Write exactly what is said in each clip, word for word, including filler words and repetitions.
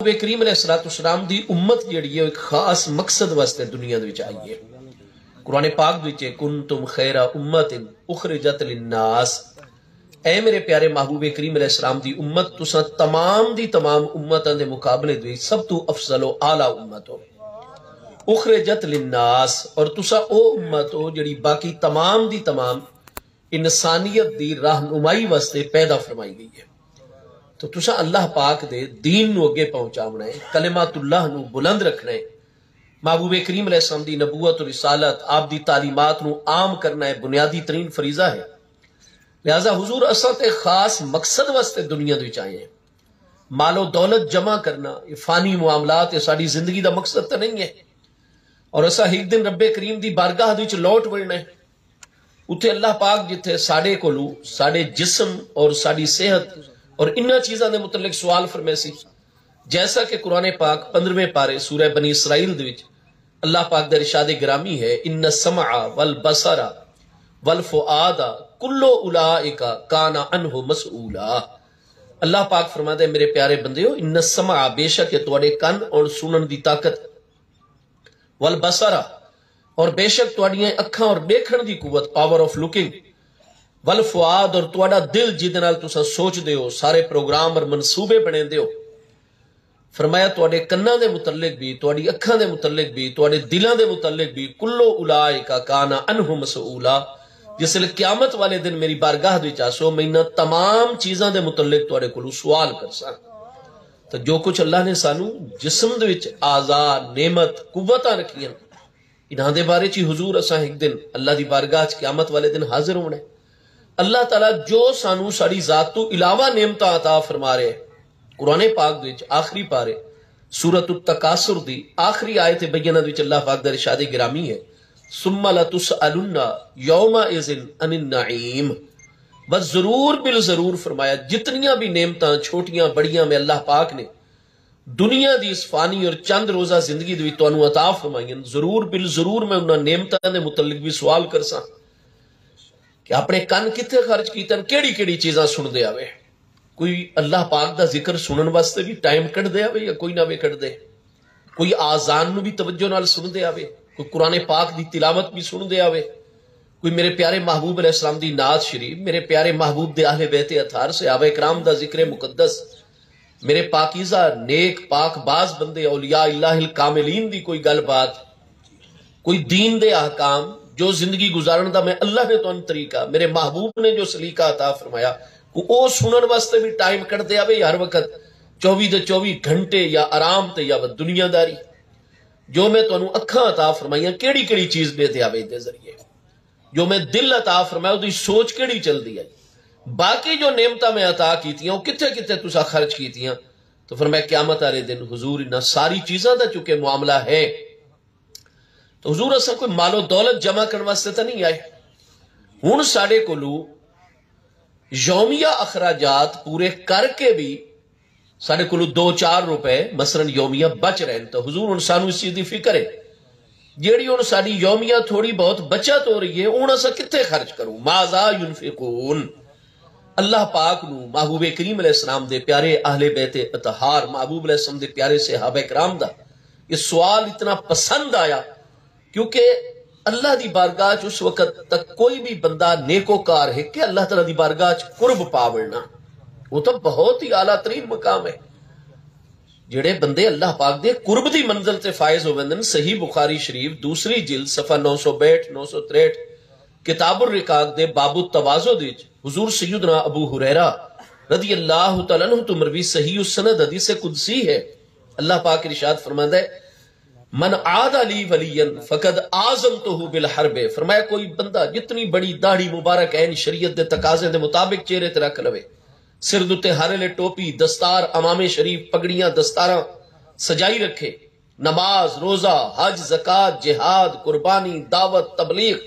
محبوب کریم علیہ الصلوۃ والسلام دی امت جیڑھی ہے، او ایک خاص مقصد واسطے دنیا دے وچ آئی ہے۔ قرآن پاک دے وچ ہے، "کنتم خیر امت اخرجت للناس"، اے میرے پیارے محبوب کریم علیہ السلام دی امت، تساں تمام دی تمام امتاں دے مقابلے دے وچ سب توں افضل و اعلیٰ امت ہو۔ اخرجت للناس، اور تساں او امت ہو جڑی باقی تمام دی تمام انسانیت دی رہنمائی واسطے پیدا فرمائی گئی ہے۔ تو تساں اللہ پاک دے دین نو اگے پہنچاونا ہے، کلمات اللہ نو بلند رکھنا ہے، محبوب کریم علیہ السلام دی نبوت و رسالت، آپ دی تعلیمات نو عام کرنا ہے، بنیادی ترین فریضہ ہے۔ لہذا حضور، اساں تے خاص مقصد واسطے دنیا دے وچ آئے ہیں۔ مال و دولت جمع کرنا، یہ فانی معاملات، یہ ساری زندگی دا مقصد تو نہیں ہے۔ اور اساں ایک دن رب کریم دی بارگاہ دے وچ لوٹ ونجنا ہے۔ اتھے اللہ پاک جتھے ساڈے کولوں ساڈے جسم اور ساڈی صحت اور انہاں چیزاں دے متعلق سوال فرمیسی، جیسا کہ قرآن پاک پندرہویں پارے سورہ بنی اسرائیل دے وچ اللہ پاک دا ارشاد گرامی ہے، "ان السمع والبصر والفؤاد کل اولئک کان عنہ مسئولا۔" اللہ پاک فرماتا ہے، میرے پیارے بندیو، "ان السمع"، بے شک یہ تواڈے کن اور سنن دی طاقت، "والبصر"، اور بے شک تہاڈیاں اکھاں اور ڈیکھن دی قوت، power of looking، "والفؤاد"، اور تہاڈا دل جس دے نال تساں سوچدے ہو، سارے پروگرام اور منصوبے بنیندے ہو۔ فرمایا، تہاڈے کناں دے متعلق بھی، تہاڈی اکھاں دے متعلق بھی، تہاڈے دلاں دے متعلق بھی، "کل اولئک کان عنہ مسئولا"، جس ویلے قیامت والے دن میری بارگاہ دے وچ آسو، میں انہاں تمام چیزاں دے متعلق تہاڈے کولوں سوال کرساں۔ تو جو کچھ اللہ نے سانو جسم دے وچ اعضاء، نعمت، قوتاں رکھیاں، انہاں دے بارے چ ہی حضور اساں ایک دن اللہ دی بارگاہ چ قیامت والے دن حاضر ہونا ہے۔ اللہ تعالیٰ جو سانو ساڈی ذات تو علاوہ نعمتاں عطا فرما رہے ہیں، قرآن پاک دے وچ آخری پارے سورۃ التکاثر دی آخری آیت بینہ دے وچ اللہ پاک دا ارشاد گرامی ہے، "ثم لتسألن یومئذ عن النعیم"، بس ضرور بالضرور فرمایا، جتنیاں بھی نعمتاں چھوٹیاں بڑیاں میں اللہ پاک نے دنیا دی اس فانی اور چند روزہ زندگی دے وچ تانوں عطا فرمائیاں، ضرور بالضرور میں انہاں نعمتاں دے متعلق بھی سوال کرساں کہ اپنے کن کتھے خرچ کیتن، کیڑی کیڑی چیزاں سن دے آوے۔ کوئی اللہ پاک دا ذکر سنن واسطے بھی ٹائم کڈ دے آوے یا کوئی نہ وے کڈ دے؟ کوئی آذان نو بھی توجہ نال سن دے آوے؟ کوئی قرآن پاک دی تلاوت بھی سن دے آوے؟ کوئی میرے پیارے محبوب علیہ السلام دی نعت شریف، میرے پیارے محبوب دے اہل بیت اطہار، صحابہ کرام دا ذکر مقدس، میرے پاکیزہ، نیک، پاک باز بندے، اولیاء اللہ الکاملین دی کوئی گل بات، کوئی دین دے احکام، جو زندگی گزارن دا میں اللہ نے تانوں طریقہ، میرے محبوب نے جو سلیقہ عطا فرمایا، کو او سنن واسطے بھی ٹائم کڈ دے آوے یا ہر وقت چووی دے چووی گھنٹے یا آرام تے یا دنیا داری؟ جو میں تانوں اکھاں عطا فرمائیاں، کیڑی کیڑی چیز ڈے دے آوے دے ذریعے؟ جو میں دل عطا فرمایا، اودی سوچ کیڑی چلدی آئی؟ باقی جو نعمتاں میں عطا کیتیاں، او کتھے کتھے تساں خرچ کیتیاں؟ تو فرمایا، قیامت والے دن حضور انہاں ساری چیزاں دا چونکہ معاملہ ہے، تو حضور اساں کوئی مال و دولت جمع کرن واسطے تاں نہیں آئے۔ ہن ساڈے کولو یومیہ اخراجات پورے کر کے بھی ساڈے کولو دو چار روپے مثلاً یومیہ بچ رہن، تو حضور ہن سانوں اس چیز دی فکر ہے۔ جیڑھی ہن ساڈی یومیہ تھوڑی بہت بچت ہو رہی ہے، ہن اساں کتھے خرچ کروں؟ ماذا ینفقون؟ اللہ پاک نو محبوب کریم علیہ السلام دے پیارے اہل بیت اطہار، محبوب علیہ السلام دے پیارے صحابہ کرام دا یہ سوال اتنا پسند آیا، کیونکہ اللہ دی بارگاہ چ اس وقت تک کوئی بھی بندہ نیکوکار ہے کہ اللہ تعالیٰ دی بارگاہ چ قرب پا وڑنا، وہ تو بہت ہی اعلیٰ ترین مقام ہے۔ جڑے بندے اللہ پاک دے قرب دی منزل تے فائز ہو ویندن، صحیح بخاری شریف دوسری جلد صفحہ نو سو بیٹھ، نو سو تریٹھ، کتاب الرقاق دے باب التواضع دے وچ حضور سیدنا ابو ہریرہ رضی اللہ تعالیٰ عنہ تو مروی صحیح السند حدیث قدسی ہے۔ اللہ پاک ارشاد فرماندا ہے، "من عاد لی ولیا فقد آذنتہ بالحرب"، فرمایا، کوئی بندہ جتنی بڑی داڑھی مبارک عین شریعت دے تقاضے دے مطابق چہرے تے رکھ لوے، سر دے اتے ہر ویلے ٹوپی، دستار، عمامے شریف، پگڑیاں، دستاراں سجائی رکھے، نماز، روزہ، حج، زکوٰۃ، جہاد، قربانی، دعوت، تبلیغ،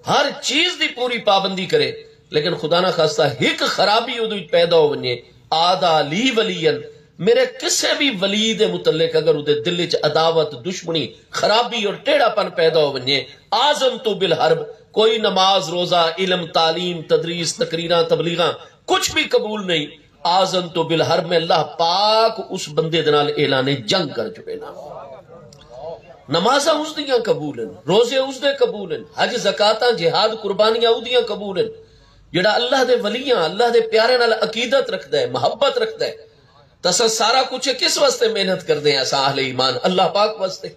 ہر چیز دی پوری پابندی کرے، لیکن خدا نہ خواستہ ہک خرابی اودے وچ پیدا ہو ونجے، "عاد لی ولیا"، میرے کسے بھی ولی دے متعلق اگر اودے دل وچ عداوت، دشمنی، خرابی اور ٹیڑھا پن پیدا ہو ونجے، "آذنتہ بالحرب"، کوئی نماز، روزہ، علم، تعلیم، تدریس، تقریراں، تبلیغاں، کچھ بھی قبول نہیں۔ آذنت بالحرب، میں اللہ پاک اس بندے دے نال اعلان جنگ کر چھوڑے نا۔ نمازاں اس دیاں قبول ہیں، روزے اس دے قبول ہیں، حج، زکاتاں، جہاد، قربانیاں اس دیاں قبول ہیں۔ جڑا اللہ دے ولیاں، اللہ دے پیارے نال عقیدت رکھدا ہے، محبت رکھدا ہے، تساں سارا کچھ کس واسطے محنت کردے ہیں؟ اساں اہل ایمان اللہ پاک واسطے۔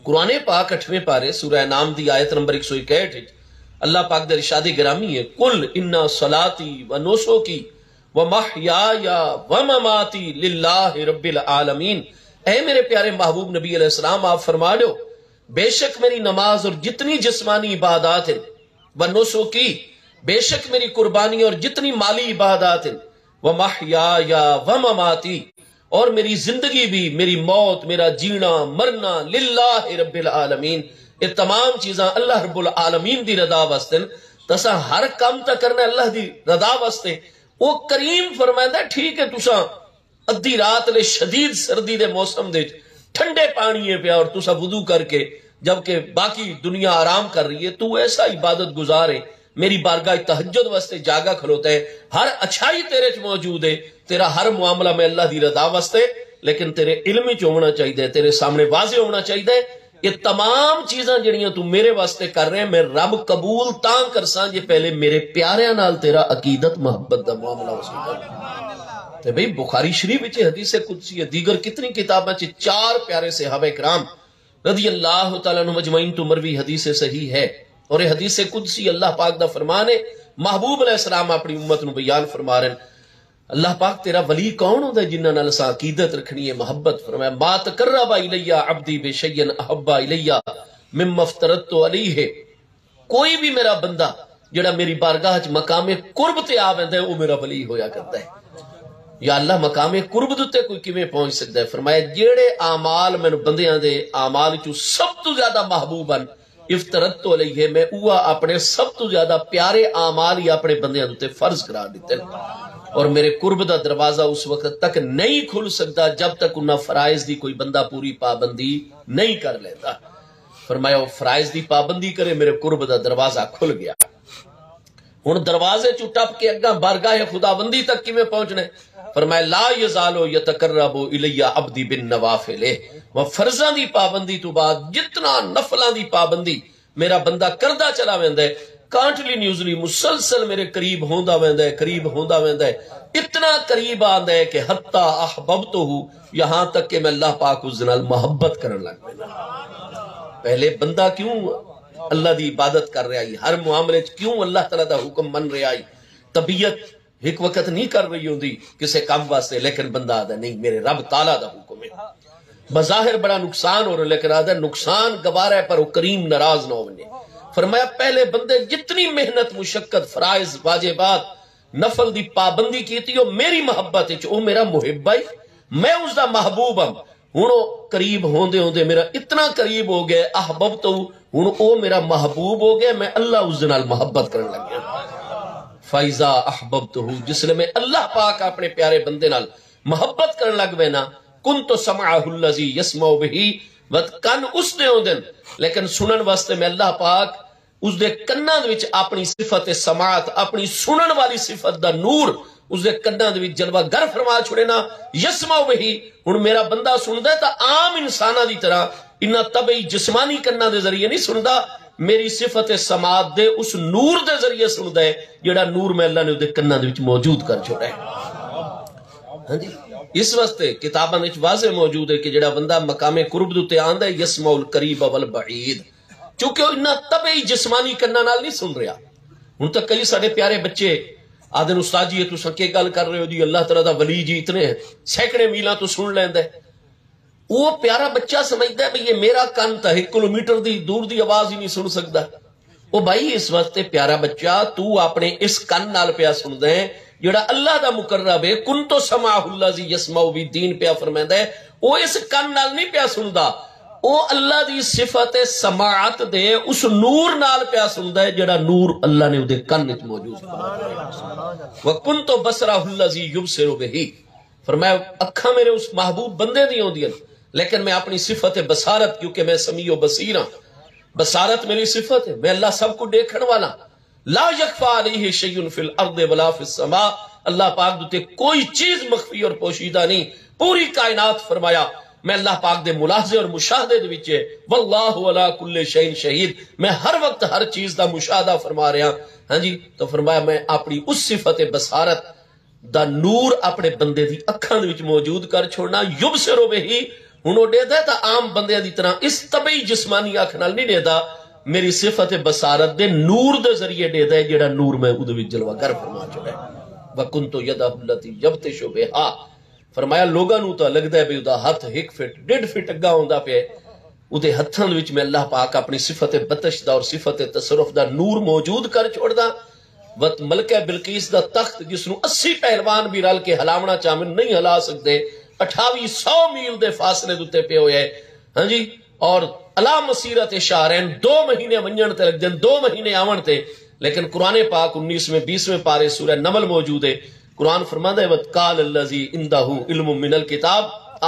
قرآن پاک اٹھویں پارے سورہ انعام دی آیت نمبر ایک سو اکہٹھ وچ اللہ پاک دا ارشاد گرامی ہے، "قل ان صلاتی و نسکی و محیای و مماتی للہ رب العالمین۔" اے میرے پیارے محبوب نبی علیہ السلام، آپ فرما دو، بے شک میری نماز اور جتنی جسمانی عبادات ہیں، و نسکی، بے شک میری قربانی اور جتنی مالی عبادات ہیں، و محیای و مماتی، اور میری زندگی بھی، میری موت، میرا جینا، مرنا، للہ رب العالمین، یہ تمام چیزاں اللہ رب العالمین دی رضا واسطے نے۔ تساں ہر کم تاں کرنا اللہ دی رضا واسطے۔ وہ کریم فرمائندا ہے، ٹھیک ہے، تساں ادھی رات لے شدید سردی دے موسم دے وچ ٹھنڈے پانی ہے پیا اور تساں وضو کر کے، جبکہ باقی دنیا آرام کر رہی ہے، تو ایسا عبادت گزار ہے، میری بارگاہ تہجد واسطے جاگا کھلوتا ہے، ہر اچھائی تیرے چ موجود ہے، تیرا ہر معاملہ میں اللہ دی رضا واسطے، لیکن تیرے علم وچ ہونا چاہیے، تیرے سامنے واضح ہونا چاہیے۔ یہ تمام چیزاں جڑیاں تو میرے واسطے کر رہے ہیں، میں رب قبول تاں کرساں جے پہلے میرے پیاریاں نال تیرا عقیدت محبت دا معاملہ ہو سکتا۔ تے بھئی، بخاری شریف وچ حدیث قدسی ہے، دیگر کتنی کتاباں چ چار پیارے صحابہ کرام رضی اللہ تعالیٰ عنہم اجمعین تو مروی حدیث صحیح ہے، اور یہ حدیث قدسی اللہ پاک دا فرمان ہے۔ محبوب علیہ السلام اپنی امت نو بیان فرما رہے ہیں، اللہ پاک تیرا ولی کون ہوندا ہے جنہاں نال اساں عقیدت رکھنی ہے، محبت؟ فرمایا، "ما تقرب الی عبدی بشیء احب الی مما افترضت علیہ۔" کوئی بھی میرا بندہ جڑا میری بارگاہ وچ مقام قرب تے آ ویندا ہے، وہ میرا ولی ہویا کردا ہے۔ یا اللہ، مقام قرب دے تے کوئی کیویں پہنچ سکدا ہے؟ فرمایا، جڑے اعمال مینوں بندیاں دے اعمال چوں سب تو زیادہ محبوب ہن، افترضت علیہ، میں اوہا اپنے سب تو زیادہ پیارے اعمال ہی اپنے بندیاں دے تے فرض قرار ݙتے نے۔ اور میرے قرب دا دروازہ اس وقت تک نہیں کھل سکدا جب تک انہاں فرائض دی کوئی بندہ پوری پابندی نہیں کر لیندا۔ فرمایا، وہ فرائض دی پابندی کرے، میرے قرب دا دروازہ کھل گیا۔ ہن دروازے چوں ٹپ کے اگاں بارگاہ خداوندی تک کیویں پہنچنے؟ فرمایا، "لا یزال یتقرب الی عبدی بالنوافل۔" وہ فرضاں دی پابندی تو بعد جتنا نفلاں دی پابندی میرا بندہ کردا چلا ویندا ہے، کانٹلی نیوزلی مسلسل میرے قریب ہوندا ویندا ہے، قریب ہوندا ویندا ہے، اتنا قریب آندا ہے کہ حتی احببتہ، یہاں تک کہ میں اللہ پاک اس دے نال محبت کرن لگ پیندا۔ پہلے بندہ کیوں اللہ دی عبادت کر رہا ہی، ہر معاملے چ کیوں اللہ تعالیٰ دا حکم من رہا ہی؟ طبیعت ہک وقت نہیں کر رہی ہوندی کسے کم واسطے، لیکن بندہ آہدا، "نہیں، میرے رب تعالیٰ دا حکم ہے۔" بظاہر بڑا نقصان ہو رہا، لیکن آہدا، "نقصان گوارا ہے، پر وہ کریم ناراض نہ ہو ونجے۔" فرمایا، پہلے بندے جتنی محنت، مشقت، فرائض، واجبات، نفل دی پابندی کیتی، وہ میری محبت وچ، وہ میرا محب ہے، میں اس دا محبوب ہاں۔ ہن او قریب ہوندے ہوندے میرا اتنا قریب ہو گیا، احببتہ، ہن او میرا محبوب ہو گیا، میں اللہ اس دے نال محبت کرن لگ گیا۔ فَإِذَا أَحْبَبْتُهُ، جس لے میں اللہ پاک اپنے پیارے بندے نال محبت کرن لگ وینا، كُنْتُ سَمْعَهُ الَّذِي يَسْمَعُ بِهِ، وت کن اس دے ہوندن، لیکن سنن واسطے میں اللہ پاک اس دے کناں دے وچ اپنی صفت سماعت، اپنی سنن والی صفت دا نور اس دے کناں دے وچ جلوہ گر فرما چھوڑے نا۔ یسمع بہ، ہن میرا بندہ سندا ہے تاں عام انساناں دی طرح انہاں طبعی جسمانی کناں دے ذریعے نہیں سندا، میری صفت سماعت دے اس نور دے ذریعے سندا ہے، جڑا نور میں اللہ نے اودے کناں دے وچ موجود کر چھوڑا ہے۔ ہاں جی، اس واسطے کتاباں وچ واضح موجود ہے کہ جڑا بندہ مقام قرب دے اُتے آندا ہے، یسمع القریب والبعید، کیونکہ وہ انہاں طبعی جسمانی کناں نال نہیں سن رہا۔ ہن تاں کئی ساڈے پیارے بچے آہدن، "استاد جی، یہ تساں کی گل کر رہے ہو جی؟ اللہ تعالیٰ دا ولی جی اتنے سینکڑے میلاں تو سن لیندا ہے۔" وہ پیارا بچہ سمجھدا ہے بھئی یہ میرا کن تاں ہک کلومیٹر دی دور دی آواز ہی نہیں سن سکدا۔ او بھائی، اس واسطے پیارا بچہ، تو اپنے اس کن نال پیا سندا ہے، جڑا اللہ دا مقرب ہے، "كُنْتُ سَمْعَهُ الَّذِي يَسْمَعُ بِهِ"، دین پیا فرمیندا ہے، او اس کن نال نہیں پیا سندا، او اللہ دی صفت سماعت دے اس نور نال پیا سندا ہے، جڑا نور اللہ نے اودے کن وچ موجود فرمایا۔ "وَكُنْتُ بَصَرَهُ الَّذِي يُبْصِرُ بِهِ"، فرمایا، اکھاں میرے اس محبوب بندے دی ہوندیاں، لیکن میں اپنی صفت بصارت، کیونکہ میں سمیع و بصیر ہاں، بصارت میری صفت ہے، میں اللہ سب کو دیکھن والا۔ "لا يخفى عليه شيء في الأرض ولا في السماء"، اللہ پاک دے اتے کوئی چیز مخفی اور پوشیدہ نہیں۔ پوری کائنات، فرمایا، میں اللہ پاک دے ملاحظے اور مشاہدے دے وچ ہے۔ واللہ علی کل شیء شہید، میں ہر وقت ہر چیز دا مشاہدہ فرما رہا۔ ہاں جی، تو فرمایا، میں اپنی اس صفت بصارت دا نور اپنے بندے دی اکھاں دے وچ موجود کر چھوڑنا، یبصر بہ۔ ہن او ݙیہدا ہے تاں عام بندیاں دی طرح اس طبعی جسمانی اکھ نال نہیں ݙیہدا، میری صفت بصارت دے نور دے ذریعے ݙیہدا ہے، جیڑھا نور میں اودے وچ جلوہ گر فرما چھوڑے۔ وکنت یدہ التی یبطش بہا، فرمایا، لوگاں نوں تاں لڳدا ہے بھئی اودا ہتھ ہک فٹ، ݙیڈھ فٹ اڳاں ہوندا پئے۔ اوندے ہتھاں دے وچ میں اللہ پاک اپݨی صفت بطش دا اور صفت تصرف دا نور موجود کر چھوڑدا۔ وت ملکہ بلقیس دا تخت، جس نوں اسی پہلوان بھی رل کے ہلاوݨا چاہون، نہیں ہلا سڳدے، اٹھاوی سو میل دے فاصلے دے اتے پئے ہوئے ہے۔ ہاں جی، اور الا مسیرت شہرین، دو مہینے ونڄݨ تے لڳدن، دو مہینے آوݨ تے۔ لیکن قرآن پاک انیسویں بیسویں پارے سورہ نمل موجود ہے۔ قرآن فرماندا ہے، وقال الذی عندہ علم من الکتاب،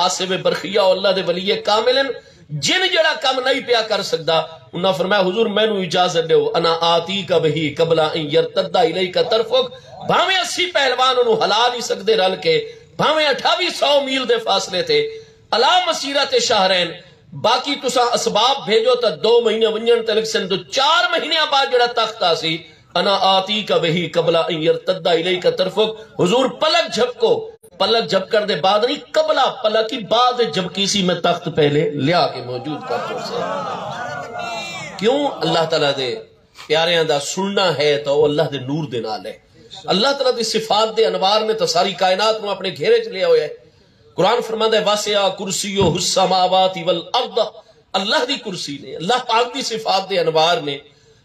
آصف برخیہ او اللہ دے ولی کامل ہن، جن جڑا کم نہیں پیا کر سکدا، انہاں فرمایا، حضور، مینوں اجازت ݙیو، انا آتیک بہ قبل ان یرتد الیک طرفک، بھاویں اسی پہلوان اونوں ہلا نہیں سکدے رل کے، بھاویں اٹھاوی سو میل دے فاصلے تے، الا مسیرت شہرین، باقی تساں اسباب بھیجو تاں دو مہینے ونڄݨ تے لڳسن، تاں چار مہینیاں بعد جڑا تخت آسی، انا آتیک بہ قبل ان یرتد الیک طرفک، حضور پلک جھپکو، پلک جھپکݨ دے بعد نہیں، قبل، پلک ہی بعد جھپکیسی، میں تخت پہلے لیا کے موجود کر چھوڑساں۔ کیوں؟ اللہ تعالیٰ دے پیاریاں دا سݨݨا ہے تاں او اللہ دے نور دے نال ہے۔ اللہ تعالیٰ دی صفات دے انوار نے تاں ساری کائنات نوں اپݨے گھیرے چ لیا ہویا ہے۔ قرآن فرماندا ہے، وسع کرسیہ السماوات والارض، اللہ دی کرسی نے، اللہ پاک دی صفات دے انوار نے،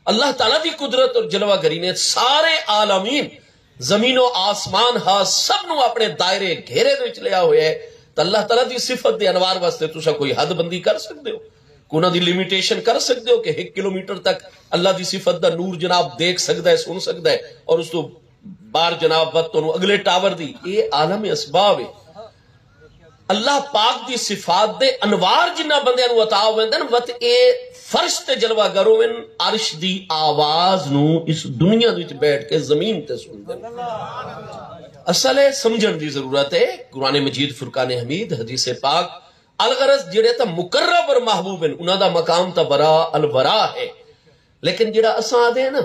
اللہ تعالیٰ دی قدرت اور جلوہ گری نے سارے عالمین، زمین و آسمان ہا، سب نوں اپݨے دائرے گھیرے دے وچ لیا ہویا ہے۔ تاں اللہ تعالیٰ دی صفت دے انوار واسطے تساں کوئی حد بندی کر سڳدے ہو؟ کوئی انہاں دی لمیٹیشن کر سڳدے ہو کہ ہک کلومیٹر تک اللہ دی صفت دا نور جناب دیکھ سڳدا ہے، سݨ سڳدا ہے، اور اس توں باہر جناب وت تانوں اڳلے ٹاور دی؟ اے عالم اسباب ہے۔ اللہ پاک دی صفات دے انوار جنہاں بندیاں نوں عطا ہوویندن، وت اے فرش تے جلوہ گر ہوون، عرش دی آواز نوں اس دنیا دے وچ بیٹھ کے زمین تے سݨدن۔ اصل ہے سمجھݨ دی ضرورت ہے۔ قرآن مجید، فرقان حمید، حدیث پاک، الغرض جڑے تاں مقرب اور محبوب ہن، انہاں دا مقام تاں وراء الورا ہے۔ لیکن جڑا اساں آدھے ہیں نا،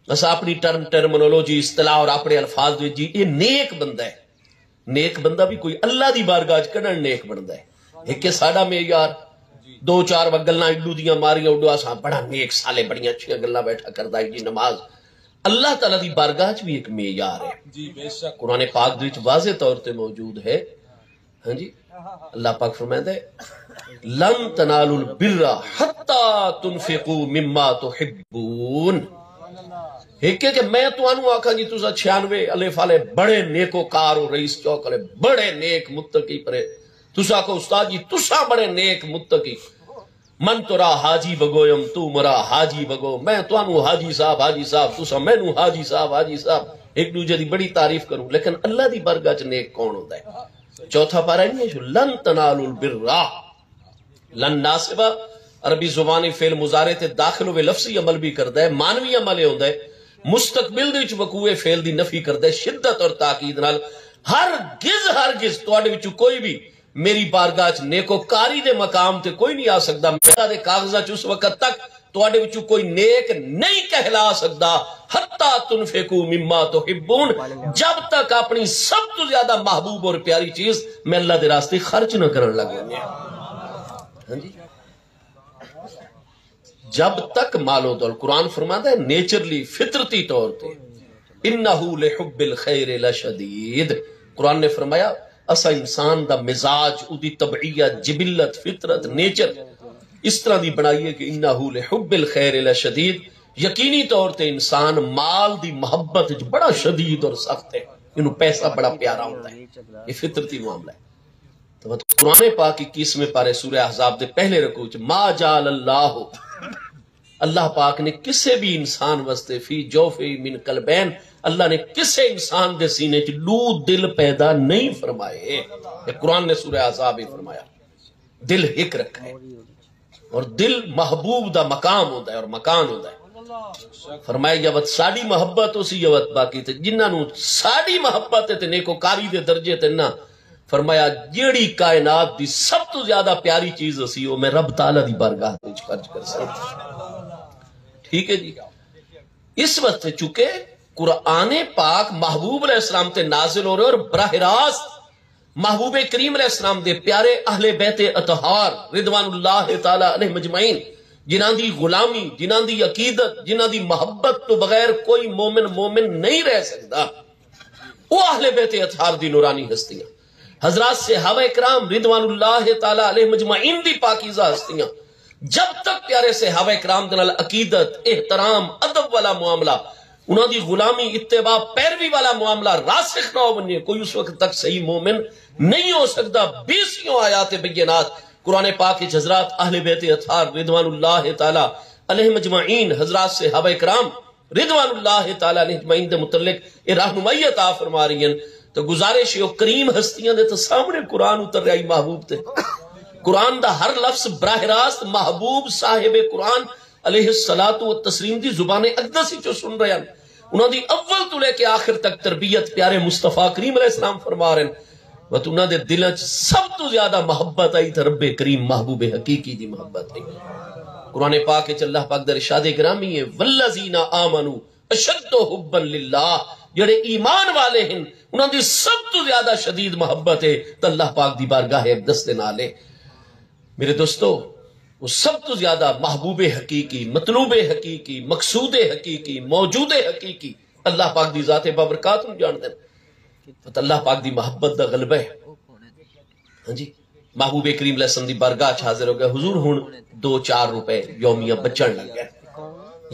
اساں اپنی ٹرم، ٹرمینولوجی، اصطلاح اور اپنے الفاظ دے وچ، جی، اے نیک بندہ ہے۔ نیک بندہ بھی کوئی اللہ دی بارگاہ چ کݙݨ نیک بݨدا ہے؟ ہک ہے ساݙا معیار، دو چار وقت گلاں اڈو دیاں ماریاں، اڈو اساں بڑا نیک صالح، بڑیاں اچھیاں گلاں بیٹھا کردا ہے جی، نماز۔ اللہ تعالیٰ دی بارگاہ چ بھی ایک معیار ہے۔ جی، بے شک۔ قرآن پاک دے وچ واضح طور تے موجود ہے۔ ہاں جی، اللہ پاک فرمائندا ہے، لن تنالوا البر حتی تنفقوا مما تحبون۔ ہک ہے کہ میں تانوں آکھاں جی، تساں چھیانوے الف والے بڑے نیکوکار ہو، رئیس چوک والے بڑے نیک متقی پرے، تساں آکھو، استاد جی، تساں بڑے نیک متقی، من ترا حاجی بگویم، تو مرا حاجی بگو، میں تانوں حاجی صاحب، حاجی صاحب، تساں مینوں حاجی صاحب، حاجی صاحب، ہک ݙوجھے دی بڑی تعریف کروں، لیکن اللہ دی بارگاہ چ نیک کون ہوندا ہے؟ چوتھا پارہ نہیں ہے، لن تنالوا البر۔ لن ناصبہ، عربی زبانی فعل مضارع تے داخل ہوئے لفظی عمل بھی کردا ہے، معنوی عمل اے ہوندا ہے، مستقبل دے وچ وقوع فعل دی نفی کردا ہے، شدت اور تاکید نال، ہرگز، ہرگز تہاݙے وچوں کوئی بھی میری بارگاہ چ نیکوکاری دے مقام تے کوئی نہیں آ سکدا۔ میرا دے کاغذاں چ اس وقت تک تہاݙے وچوں کوئی نیک نہیں کہلا سکدا، حتی تنفقوا مما تحبون، جب تک اپݨی سب توں زیادہ محبوب اور پیاری چیز میں اللہ دے راستے خرچ نہ کرݨ لڳ ونڄے۔ ہاں جی۔ جب تک مال و دول، قرآن فرماندا ہے، نیچرلی، فطرتی طور تے، انہ لحب الخیر لشدید۔ قرآن نے فرمایا، اسا انسان دا مزاج، اودی طبعیت، جبلت، فطرت، نیچر اس طرح دی بنائی ہے کہ انہ لحب الخیر لشدید، یقینی طور تے انسان مال دی محبت وچ بڑا شدید اور سخت ہے، اینوں پیسہ بڑا پیارا ہوندا ہے، یہ فطرتی معاملہ ہے۔ تو قرآن پاک اکیسویں پارے سورہ احزاب دے پہلے رکوع چ، ما جعل اللہ، اللہ پاک نے کسے بھی انسان واسطے، فی جوفہ من قلبین، اللہ نے کسے انسان دے سینے چ ݙو دل پیدا نہیں فرمائے۔ یہ قرآن نے سورہ احزاب ہی فرمایا، دل ہک رکھا ہے۔ اور دل محبوب دا مقام ہوندا ہے اور مکان ہوندا ہے۔ فرمایا، یا وت ساڈی محبت ہو سی، یا وت باقی تے جنہاں نوں ساڈی محبت ہے تے نیکوکاری دے درجے تے نہ۔ فرمایا، جیڑی کائنات دی سب تو زیادہ پیاری چیز ہسی، او میں رب تعالیٰ دی بارگاہ وچ خرچ کر سکدا۔ ٹھیک ہے جی۔ اس واسطے چونکہ قرآن پاک محبوب علیہ السلام تے نازل ہو رہے اور براہ راست محبوب کریم علیہ السلام دے پیارے اہل بیت اطہار رضوان اللہ تعالیٰ علیہ مجمعین، جنہاں دی غلامی، جنہاں دی عقیدت، جنہاں دی محبت تو بغیر کوئی مومن مومن نہیں رہ سکدا، وہ اہل بیت اطہار دی نورانی ہستیاں، حضرات صحابہ کرام رضوان اللہ تعالیٰ علیہ مجمعین دی پاکیزہ ہستیاں، جب تک پیارے صحابہ کرام دے نال عقیدت، احترام، ادب والا معاملہ، انہاں دی غلامی، اتباع، پیروی والا معاملہ راسخ نہ ہو ونجے، کوئی اس وقت تک صحیح مومن نہیں ہو سکدا۔ بیسیوں آیات بینات قرآن پاک وچ حضرات اہل بیت اطہار رضوان اللہ تعالیٰ علیہ مجمعین، حضرات صحابہ کرام رضوان اللہ تعالیٰ علیہ اجمعین دے متعلق اے رہنمائی عطا فرما رہی ہیں۔ تو گزارش ہے، او کریم ہستیاں دے تو سامنے قرآن اتر رہا ہی محبوب تے۔ قرآن دا ہر لفظ براہ راست محبوب صاحب قرآن علیہ الصلوۃ والتسلیم دی زبان اقدس وچوں سن رہے ہیں۔ انہاں دی اول تو لے کے آخر تک تربیت پیارے مصطفیٰ کریم علیہ السلام فرما رہے ہیں۔ بس انہاں دے دلاں چ سب تو زیادہ محبت آئی تے رب کریم محبوب حقیقی دی محبت آئی۔ قرآن پاک وچ اللہ پاک دا ارشاد گرامی ہے، والذین آمنوا اشد حبا للہ، جڑے ایمان والے ہیں، انہاں دی سب تو زیادہ شدید محبت ہے تے اللہ پاک دی بارگاہ اقدس دے نال ہے۔ میرے دوستو، وہ سب تو زیادہ محبوب حقیقی، مطلوب حقیقی، مقصود حقیقی، موجود حقیقی اللہ پاک دی ذات بابرکات نوں جان دے۔ تے اللہ پاک دی محبت دا غلبہ ہے۔ ہاں جی، محبوب کریم علیہ السلام دی بارگاہ چ حاضر ہو گئے، حضور ہن دو چار روپے یومیہ بچن لگ گئے۔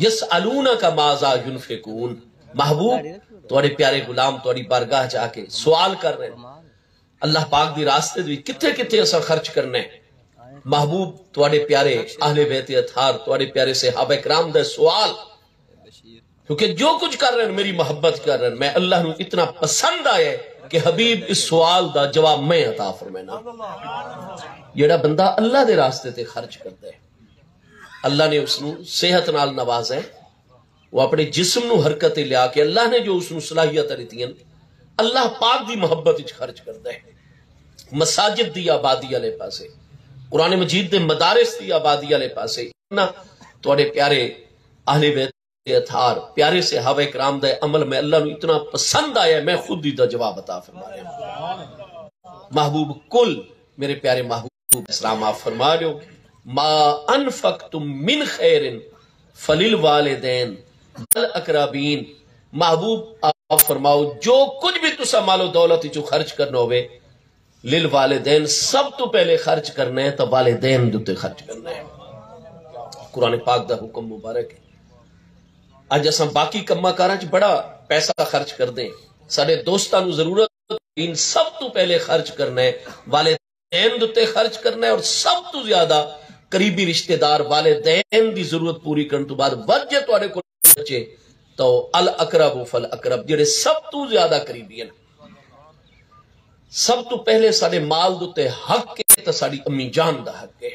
یسألونک ماذا ینفقون، محبوب تہاڈے پیارے غلام تہاڈی بارگاہ چ آ کے سوال کر رہے ہیں، اللہ پاک دی راستے دے وچ کتھے کتھے اساں خرچ کرنا ہے؟ محبوب تہاڈے پیارے اہل بیت اطہار، تہاڈے پیارے صحابہ کرام دا سوال، کیونکہ جو کچھ کر رہے ہیں میری محبت کر رہے ہیں، میں اللہ نو اتنا پسند آیا ہے کہ حبیب اس سوال دا جواب میں عطا فرمینا۔ جڑا بندہ اللہ دے راستے تے خرچ کردا ہے، اللہ نے اس نو صحت نال نوازا ہے، وہ اپنے جسم نو حرکت تے لیا کے اللہ نے جو اس نو صلاحیت دتی ہیں، اللہ پاک دی محبت وچ خرچ کردا ہے۔ مساجد دی آبادی والے پاسے، قرآن مجید دے مدارس دی آبادی والے پاسے، نہ تہاڈے پیارے اہل بیت اطہار، پیارے صحابہ کرام دا عمل میں اللہ نو اتنا پسند آیا ہے، میں خود دی دا جواب عطا فرما رہا ہوں۔ محبوب کل، میرے پیارے محبوب اسلام، آپ فرما رہے ہو، ما انفقتم من خیر فللوالدین والاقربین۔ محبوب آپ فرماؤ، جو کچھ بھی تسا مال و دولت وچوں خرچ کرنا ہوئے، للوالدین، سب تو پہلے خرچ کرنا ہے تو والدین دے اتے خرچ کرنا ہے۔ قرآن پاک دا حکم مبارک ہے۔ اج اساں باقی کماں کاراں چ بڑا پیسہ خرچ کردے ہیں، ساڈے دوستاں نو ضرورت، ان سب تو پہلے خرچ کرنا ہے، والدین دے اتے خرچ کرنا ہے، اور سب تو زیادہ قریبی رشتہ دار والدین دی ضرورت پوری کرن تو بعد ود جے تہاڈے کول بچے تو الاقرب فالاقرب، جڑے سب تو زیادہ قریبی ہیں۔ سب تو پہلے ساڈے مال دے اتے حق ہے تے ساڈی امی جان دا حق ہے،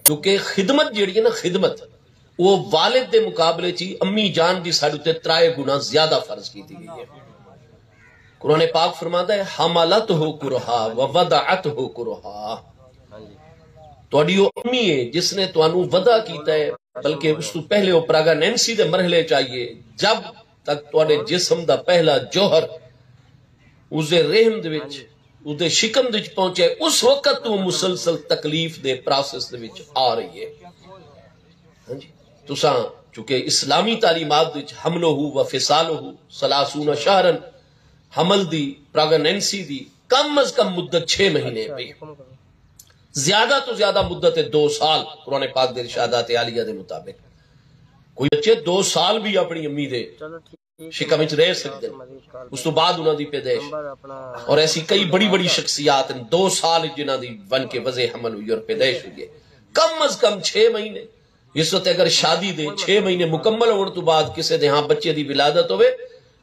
کیونکہ خدمت جیڑی ہے نا، خدمت، وہ والد دے مقابلے چ امی جان دی ساڈے اتے ترائے گنا زیادہ فرض کیتی گئی ہے۔ قرآن پاک فرماندا ہے، حملتہ کرہا و وضعتہ کرہا، تہاڈی وہ امی ہے جس نے تانوں وضع کیتا ہے، بلکہ اس تو پہلے وہ پریگنینسی دے مرحلے چ آئی ہے، جب تک تہاڈے جسم دا پہلا جوہر اس دے رحم دے وچ، اس دے شکم دے وچ پہنچے، اس وقت تو مسلسل تکلیف دے پروسیس دے وچ آ رہی ہے۔ ہاں جی، تساں چونکہ اسلامی تعلیمات دے وچ حملہ و فصالہ ثلاثون شہرا، حمل دی، پریگنینسی دی کم از کم مدت چھ مہینے پئی، زیادہ تو زیادہ مدت ہے دو سال، قرآن پاک دے ارشادات عالیہ دے مطابق۔ کوئی بچے دو سال بھی اپنی امی دے شکم وچ رہ سکدے ہیں۔ اس تو بعد انہاں دی پیدائش۔ اور ایسی کئی بڑی بڑی شخصیات ہیں، دو سال وچ جنہاں دی بن کے وضع حمل ہوئی اور پیدائش ہوئی ہے۔ کم از کم چھ مہینے۔ اس وقت اگر شادی دے چھ مہینے مکمل ہونے تو بعد کسے دے ہاں بچے دی ولادت ہوئے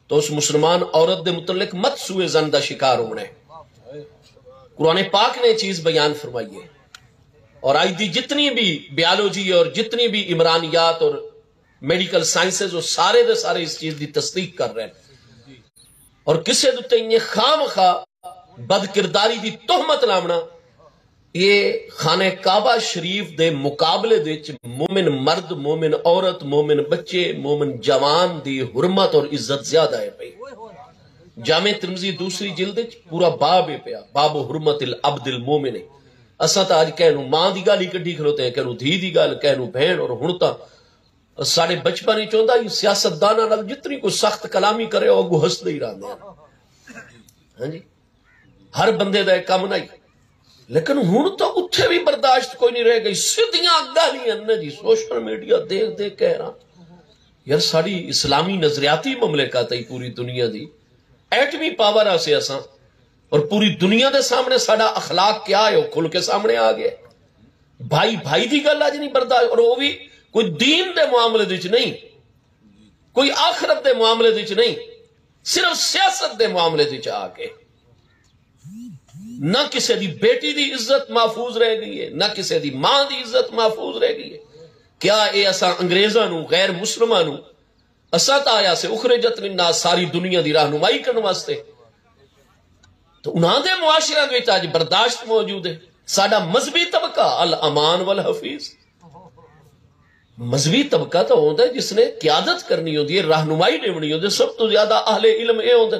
تو اس مسلمان عورت دے متعلق مت سوء ظن دا شکار ہونا ہے۔ قرآن پاک نے یہ چیز بیان فرمائی ہے۔ اور آج دی جتنی بھی بیالوجی اور جتنی بھی عمرانیات اور میڈیکل سائنسز، وہ سارے دے سارے اس چیز دی تصدیق کر رہے ہیں۔ اور کسے دے تے انہیں خام خواہ بد کرداری دی تہمت لاونا، یہ خانہ کعبہ شریف دے مقابلے دے وچ مومن مرد، مومن عورت، مومن بچے، مومن جوان دی حرمت اور عزت زیادہ ہے پئی۔ جامع ترمذی دوسری جلد وچ پورا باب ہے پیا، باب حرمت العبد المومن ہے۔ اساں تاں اج کہنوں ماں دی گالھ ہی کڈھی کھلوتے ہیں، کہنوں دھی دی گالھ، کہنوں بہن، اور ہن تاں ساڈے بچپن وچ ہوندا ہی، سیاست داناں نال جتنی کوئی سخت کلامی کرے، او اگوں ہسدے ہی رہندے ہن۔ ہاں جی، ہر بندے دا ایک کم نہ ہی۔ لیکن ہن تاں اتھے بھی برداشت کوئی نہیں رہ گئی، سدھیاں گالھیاں نے جی، سوشل میڈیا دیکھ دیکھ کہہ رہا۔ یار، ساڈی اسلامی نظریاتی مملکت ہے پوری دنیا دی، ایٹمی پاور آسے اساں، اور پوری دنیا دے سامنے ساڈا اخلاق کیا ہے، وہ کھل کے سامنے آ گیا۔ بھائی بھائی دی گل اج نہیں برداشت، اور وہ بھی کوئی دین دے معاملے دے وچ نہیں، کوئی آخرت دے معاملے دے وچ نہیں، صرف سیاست دے معاملے دے وچ آ کے۔ نہ کسے دی بیٹی دی عزت محفوظ رہ گئی ہے، نہ کسے دی ماں دی عزت محفوظ رہ گئی ہے۔ کیا اے اساں انگریزاں نوں، غیر مسلماں نوں، اساں تاں آیا سے اخرجت للناس، ساری دنیا دی رہنمائی کرن واسطے، تو انہاں دے معاشرے دے وچ اج برداشت موجود ہے۔ ساڈا مذہبی طبقہ الامان والحفیظ۔ مذہبی طبقہ تو ہوندا ہے جس نے قیادت کرنی ہوندی ہے، رہنمائی ڈیونی ہوندی ہے۔ سب تو زیادہ اہل علم اے ہوندے،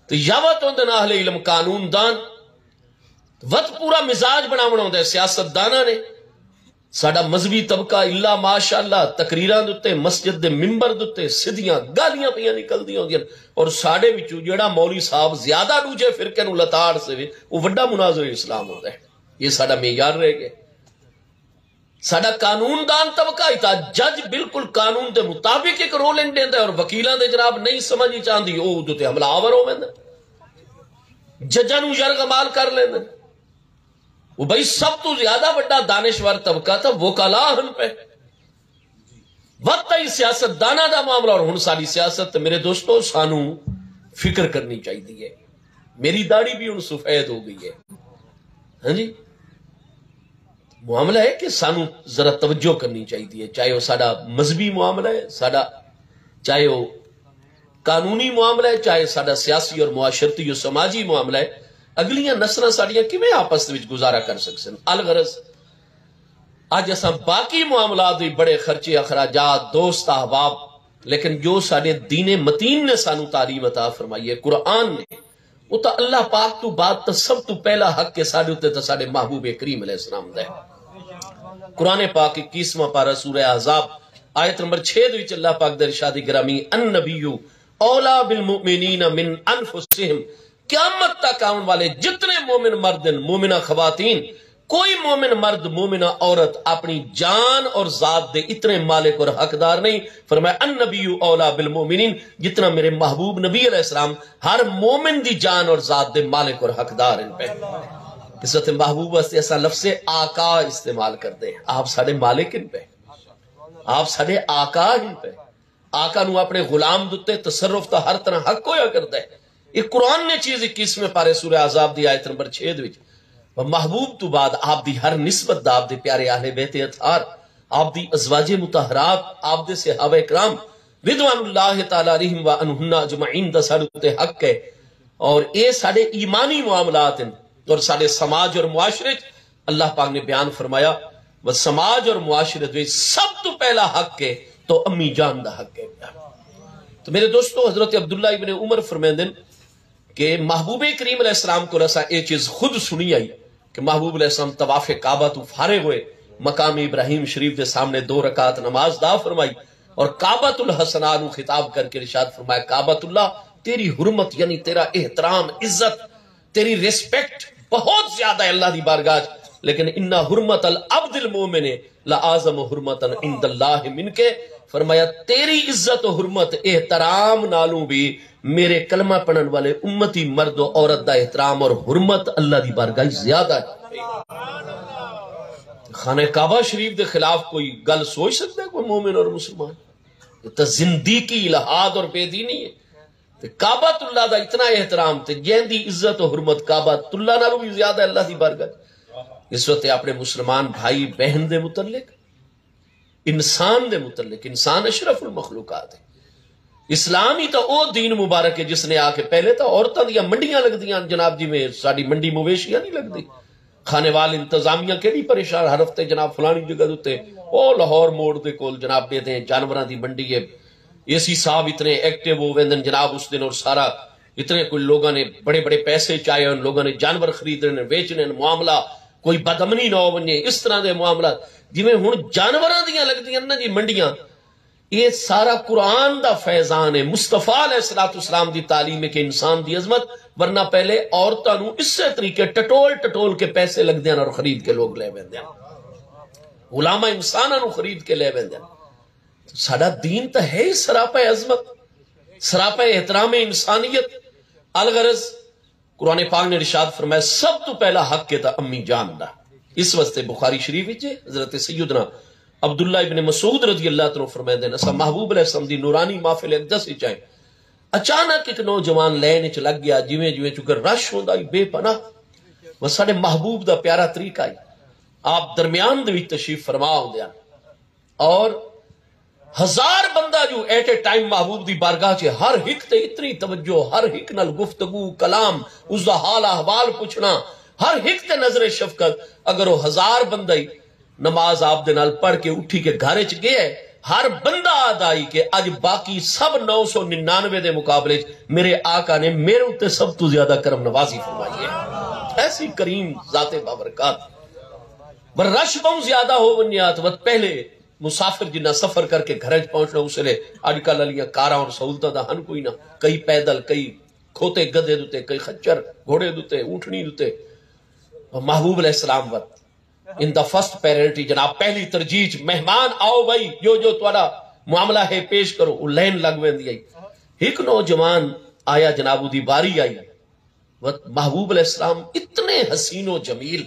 تو یا وت ہوندے نے اہل علم قانون دان، وت پورا مزاج بناونا ہوندا ہے سیاست داناں نے۔ ساڈا مذہبی طبقہ الا ماشاءاللہ تقریراں دے اتے، مسجد دے ممبر دے اتے سدھیاں گالھیاں پیاں نکلدیاں ہوندیاں، اور ساڈے وچوں جیڑا مولوی صاحب زیادہ ڈوجھے فرقے نوں لتاڑ سوے، وہ وڈا مناظر اسلام ہوندا ہے۔ یہ ساڈا معیار رہ گیا۔ ساڈا قانون دان طبقہ ہی تاں جج بالکل قانون دے مطابق ایک رولنگ دیندا ہے، اور وکیلاں دے جناب نہیں سمجھ ہی چاہندی، او اودے تے حملہ آور ہو ویندے، ججاں نوں یرغمال کر لیندے۔ وہ بھائی سب تو زیادہ وڈا دانشور طبقہ تاں وکلا ہن پے۔ وت تائیں سیاست داناں دا معاملہ، اور ہن ساڈی سیاست تے میرے دوستو سانوں فکر کرنی چاہیے۔ میری داڑھی بھی ہن سفید ہو گئی ہے۔ ہاں جی، معاملہ ہے کہ سانوں ذرا توجہ کرنی چاہیے، چاہے وہ ساڈا مذہبی معاملہ ہے، ساڈا چاہے وہ قانونی معاملہ ہے، چاہے ساڈا سیاسی اور معاشرتی اور سماجی معاملہ ہے۔ اگلیاں نسلاں ساڈیاں کیویں آپس وچ گزارا کر سکسن؟ الغرض، اج اساں باقی معاملات وچ بڑے خرچے اخراجات، دوست احباب، لیکن جو ساڈے دین متین نے سانوں تعلیم عطا فرمائی ہے، قرآن نے، وہ تو اللہ پاک تو بعد تو سب تو پہلا حق ہے ساڈے اتے، تو ساڈے محبوب کریم علیہ السلام دا ہے۔ قرآن پاک اکیسواں پارہ سورہ احزاب آیت نمبر چھ دے وچ اللہ پاک دا ارشاد گرامی، النبی اولا بالمؤمنین من انفسہم، قیامت تک آون والے جتنے مومن مرد ہیں، مومنہ خواتین، کوئی مومن مرد، مومنہ عورت اپنی جان اور ذات دے اتنے مالک اور حقدار نہیں۔ فرمایا، النبی اولا بالمؤمنین، جتنا میرے محبوب نبی علیہ السلام ہر مومن دی جان اور ذات دے مالک اور حقدار ہیں پے۔ عزت محبوب واسطے اساں لفظ آقا استعمال کردے ہیں۔ آپ ساڈے مالک ہیں پے، آپ ساڈے آقا ہیں پے۔ آقا نوں اپنے غلام دے اتے تصرف دا ہر طرح حق ہویا کردا ہے۔ یہ قرآن نے چیز اکیسویں پارے سورہ احزاب دی آیت نمبر چھ دے وچ، و محبوب تو بعد آپ دی ہر نسبت دا، آپ دے پیارے اہل بیت اطہار، آپ دی ازواج مطہرات، آپ دے صحابہ کرام رضوان اللہ تعالی علیہم و عنہن اجمعین دا ساڈے اتے حق ہے۔ اور اے ساڈے ایمانی معاملات ہیں اور ساڈے سماج اور معاشرے چ اللہ پاک نے بیان فرمایا، و سماج اور معاشرے دے وچ سب تو پہلا حق ہے تو امی جان دا حق ہے۔ تو میرے دوستو، حضرت عبداللہ ابن عمر فرمیندن کہ محبوب کریم علیہ السلام کو اساں اے چیز خود سنی آئی کہ محبوب علیہ السلام طواف کعبہ تو فارغ ہوئے، مقام ابراہیم شریف دے سامنے دو رکعت نماز ادا فرمائی اور کعبۃ الحسناء نو خطاب کر کے ارشاد فرمایا، کعبۃ اللہ، تیری حرمت یعنی تیرا احترام، عزت، تیری ریسپیکٹ بہت زیادہ ہے اللہ دی بارگاہ چ، لیکن ان حرمت العبد المومن لعظم حرمتا عند اللہ منک۔ فرمایا، تیری عزت و حرمت، احترام نالوں بھی میرے کلمہ پڑھن والے امتی مرد و عورت دا احترام اور حرمت اللہ دی بارگاہ چ زیادہ ہے۔ خانہ کعبہ شریف دے خلاف کوئی گل سوچ سکتا ہے کوئی مومن اور مسلمان؟ یہ تو زندیقی، الحاد اور بے دینی ہے۔ تے کعبۃ اللہ دا اتنا احترام، تے جیندی عزت و حرمت کعبۃ اللہ نالوں بھی زیادہ ہے اللہ دی بارگاہ۔ اس وقت اپنے مسلمان بھائی بہن دے متعلق انسان دے متعلق۔ انسان اشرف المخلوقات ہے۔ اسلام ہی تاں او دین مبارک ہے جس نے آ کے، پہلے تاں عورتاں دیاں منڈیاں لڳدیاں ہن جناب، جویں ساݙی منڈی مویشیاں نہیں لڳدی۔ خانیوال انتظامیہ کیڑی پریشان، ہر ہفتے جناب فلانی جگہ دے اتے، او لاہور موڑ دے کول جناب ݙیہدے ہیں جانوراں دی منڈی ہے۔ اے سی صاحب اتنے ایکٹیو ہو ویندن جناب اس دن، اور سارا اتنے کوئی لوگاں نے بڑے بڑے پیسے چائے ہن، لوگاں نے جانور خریدنے نے، ویچنے نے، معاملہ کوئی بدامنی نہ ہو ونڄے، اس طرح دے معاملات۔ جویں ہݨ جانوراں دیاں لڳدیاں نا جی منڈیاں، یہ سارا قرآن دا فیضان ہے، مصطفیٰ علیہ الصلوۃ والسلام دی تعلیم ہے کہ انسان دی عظمت، ورنہ پہلے عورتاں نوں اسے طریقے ٹٹول ٹٹول کے پیسے لڳدے ہن اور خرید کے لوگ لے ویندے ہن۔ غلاماں انساناں نوں خرید کے لے ویندے ہن۔ ساݙا دین تاں ہے ہی سراپا عظمت، سراپا احترام انسانیت۔ الغرض، قرآن پاک نے ارشاد فرمایا، سب تو پہلا حق ہے تاں امی جان دا۔ اس واسطے بخاری شریف وچ حضرت سیدنا عبداللہ ابن مسعود رضی اللہ تعالیٰ عنہ فرمائے دے، اساں محبوب علیہ السلام دی نورانی محفل اقدس وچ آئے، اچانک ایک نوجوان لین وچ لگ گیا، جویں جویں چونکہ رش ہوندا ہی بے پناہ، بس ساݙے محبوب دا پیارا طریقہ ہی، آپ درمیان دے وچ تشریف فرما ہوندے ہن۔ اور ہزار بندہ جو ایٹ اے ٹائم محبوب دی بارگاہ چ، ہر ہک تے اتنی توجہ، ہر ہک نال گفتگو، کلام، اس دا حال احوال پوچھنا، ہر ہک تے نظر شفقت۔ اگر وہ ہزار بندہ ہی نماز آپ دے نال پڑھ کے اٹھی کے گھر چ گیا ہے، ہر بندہ آہدا ہی کہ اج باقی سب نو سو ننانوے دے مقابلے چ میرے آقا نے میرے اتے سب تو زیادہ کرم نوازی فرمائی ہے۔ ایسی کریم ذات بابرکات۔ پر رش بہوں زیادہ ہو ونڄے ہا تاں وت پہلے مسافر جنہاں سفر کر کے گھر چ پہنچنا، اس ویلے اڄ کل والیاں کاراں اور سہولتاں دا ہن کوئی نہ، کئی پیدل، کئی کھوتے گدھے دے اتے، کئی خچر گھوڑے دے اتے، اونٹنی دے اتے۔ محبوب علیہ السلام وت ان دا فرسٹ پرائرٹی جناب، پہلی ترجیح چ مہمان آؤ بھائی، جو جو تہاݙا معاملہ ہے پیش کرو، وہ لین لگ ویندی آئی۔ ہک نوجوان آیا جناب، اودی واری آئی، وت محبوب علیہ السلام اتنے حسین و جمیل،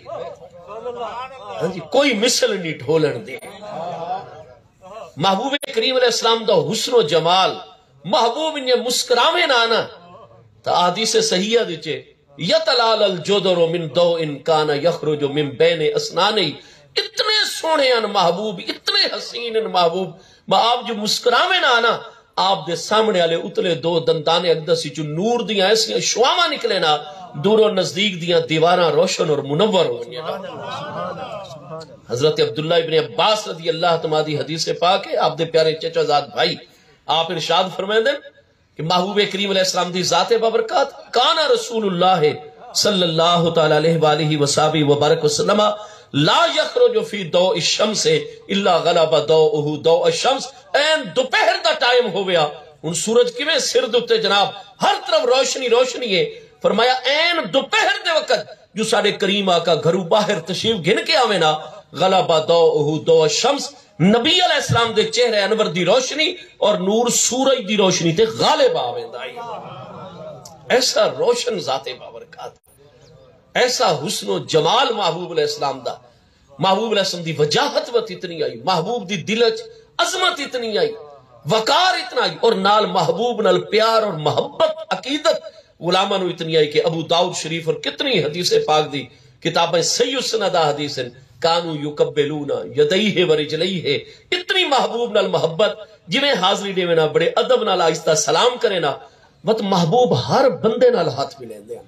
ہاں جی، کوئی مثل نہیں ڈھولن دے۔ محبوب کریم علیہ السلام دا حسن و جمال، محبوب انجے مسکراوے نہ آنا، تا احادیث صحیحہ دے چے، یتلال الجدر من ضوء کان یخرج من بین اسنانہ۔ اتنے سوہݨے ہن محبوب، اتنے حسین ہن محبوب، میں آپ جو مسکراوے نہ آنا، آپ دے سامنے والے اتلے دو دندان اقدس وچوں نور دیاں ایسیاں شعاواں نکلے نا، دور و نزدیک دیاں دیواراں روشن اور منور ہو ونڄن۔ حضرت عبداللہ ابن عباس رضی اللہ تعالیٰ دی حدیث پاک ہے، آپ دے پیارے چچا زاد بھائی، آپ ارشاد فرمائندے کہ محبوب کریم علیہ السلام دی ذات بابرکات، کان رسول اللہ صلی اللہ تعالیٰ علیہ وآلہ وصحبہ وبارک وسلم لا یخرج فی ضوء الشمس الا غلب ضوءہ ضوء الشمس۔ عین دوپہر دا ٹائم ہویا، ہن سورج کیویں سر دے اتے جناب، ہر طرف روشنی روشنی ہے۔ فرمایا عین دوپہر دے وقت جو ساݙے کریم آقا گھروں باہر تشریف گھن کے آوے نا، غلب ضوءہ ضوء الشمس، نبی علیہ السلام دے چہرے انور دی روشنی اور نور سورج دی روشنی تے غالب آ ویندا ہے۔ ایسا روشن ذات بابرکات، ایسا حسن و جمال محبوب علیہ السلام دا۔ محبوب علیہ السلام دی وجاہت وت اتنی آئی، محبوب دی دل اچ عظمت اتنی آئی، وقار اتنا آئی، اور نال محبوب نال پیار اور محبت، عقیدت علماء نو اتنی آئی کہ ابو داؤد شریف اور کتنی حدیث پاک دی کتابیں صحیح السند حدیث ہیں، کانوا یقبلون یدیہ و رجلیہ، اتنی محبوب نال محبت، جویں حاضری ݙیوے نا، بڑے ادب نال آہستہ سلام کرے نا، وت محبوب ہر بندے نال ہتھ ملیندے ہن۔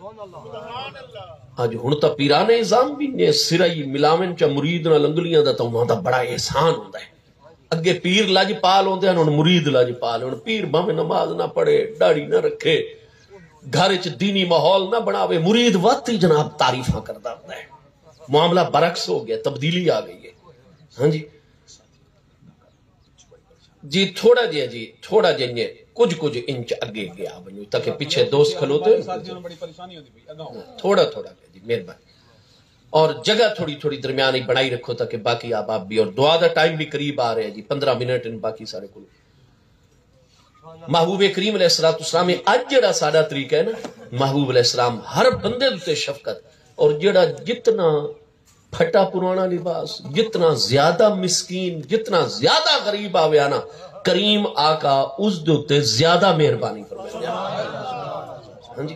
اڄ ہݨ تاں پیرانہ نظام وی نے، سرئی ملاون چا مرید نال انگلیاں دا، تاں انہاں دا بڑا احسان ہوندا ہے۔ اڳے پیر لڄپال ہوندے ہن، ہݨ مرید لڄپال۔ ہݨ پیر بھاویں نماز نہ پڑھے، ݙاڑھی نہ رکھے، گھر اچ دینی ماحول نہ بݨاوے، مرید وت ہی جناب تعریفاں کردا ہوندا ہے۔ معاملہ برعکس ہو گیا، تبدیلی آ گئی ہے۔ ہاں جی، جی تھوڑا جہا، جی تھوڑا جہا، کجھ کجھ انچ اڳے اڳے آ ونڄو تاکہ پچھے دوست کھلوتے ہن۔ تھوڑا تھوڑا جہا جی، مہربانی۔ اور جگہ تھوڑی تھوڑی درمیان ہی بݨائی رکھو تاکہ باقی احباب بھی، اور دعا دا ٹائم بھی قریب آ رہا ہے جی، پندرہ منٹ ہن باقی ساݙے کول۔ محبوب کریم علیہ الصلوۃ والسلام، اڄ جڑا ساݙا طریقہ ہے نا، محبوب علیہ السلام ہر بندے اتے شفقت، اور جڑا جتنا پھٹا پرانا لباس، جتنا زیادہ مسکین، جتنا زیادہ غریب آوے نا، کریم آقا اس دے اتے زیادہ مہربانی فرمائے۔ ہاں جی،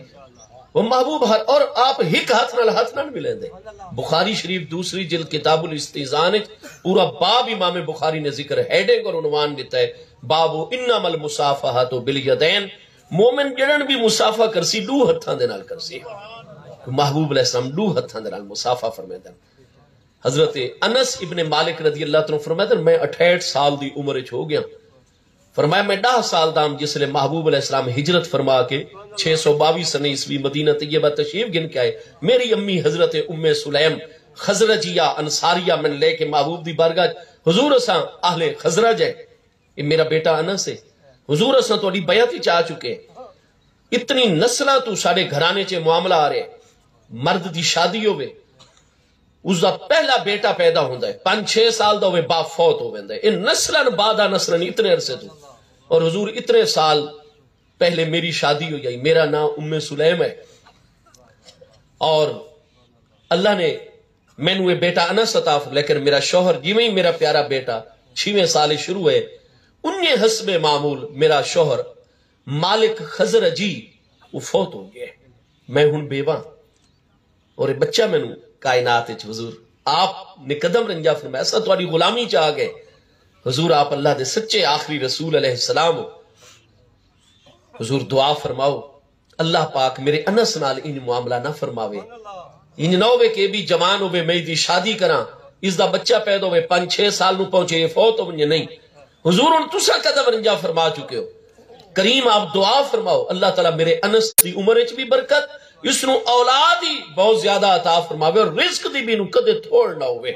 وہ محبوب ہر، اور آپ ہک ہتھ نال ہتھ نہ ملیندے۔ بخاری شریف دوسری جلد کتاب الاستئذان وچ پورا باب امام بخاری نے ذکر، ہیڈنگ اور عنوان ݙتا ہے، باب انما المصافحۃ بالیدین۔ مومن جڑن بھی مصافحہ کرسی، ݙو ہتھاں دے نال کرسی۔ محبوب علیہ السلام ݙو ہتھاں دے نال مصافحہ فرمیندن۔ حضرت انس ابن مالک رضی اللہ تعالیٰ عنہ فرماتے ہیں، میں اٹھائیس سال دی عمر وچ ہو گیا۔ فرمایا، میں ݙاہ سال دا ہم جس لے محبوب علیہ السلام ہجرت فرما کے چھ سو ٻاویہہ سنے عیسوی مدینہ طیبہ تشریف گھن کے آئے، میری امی حضرت ام سلیم خزرجیہ انصاریہ من لے کے محبوب دی بارگاہ، حضور اساں اہل خزرج ہے، یہ میرا بیٹا انس ہے، حضور اساں تہاݙی بیعت وچ آ چکے ہیں۔ اتنی نسلاں تو ساڈے گھرانے چ معاملہ آ رہے، مرد دی شادی ہوے، اس دا پہلا بیٹا پیدا ہوندا ہے، پنج چھ سال دا ہوے، باپ فوت ہو ویندا ہے۔ اے نسلاں بعد آ نسلاں اتنے عرصے تو، اور حضور اتنے سال پہلے میری شادی ہوئی آئی، میرا نام ام سلیم ہے، اور اللہ نے مینوں اے بیٹا انس عطا فرمایا، لیکن میرا شوہر جیویں ہی میرا پیارا بیٹا چھیویں سال شروع ہوئے، انہیں حسب معمول میرا شوہر مالک خزرجی وہ فوت ہو گئے۔ میں ہن بیوہ اور اے بچہ مینوں کائنات وچ حضور آپ نے قدم رنجا فرمایا، اساں تہاݙی غلامی چ آ گئے۔ حضور آپ اللہ دے سچے آخری رسول علیہ السلام ہو۔ حضور دعا فرماؤ، اللہ پاک میرے انس نال انج معاملہ نہ فرماوے، انج نہ ہوے کہ اے بھی جوان ہوے، میں دی شادی کراں، اس دا بچہ پیدا ہوے، پنج چھ سال نو پہنچے، یہ فوت ہو ونجے، نہیں۔ حضور ہن تساں قدم رنجا فرما چکے ہو، کریم آپ دعا فرماؤ، اللہ تعالیٰ میرے انس دی عمر وچ بھی برکت، اس نو اولاد ہی بہت زیادہ عطا فرماوے اور رزق دی بھی نو کدے تھوڑ نہ ہوے۔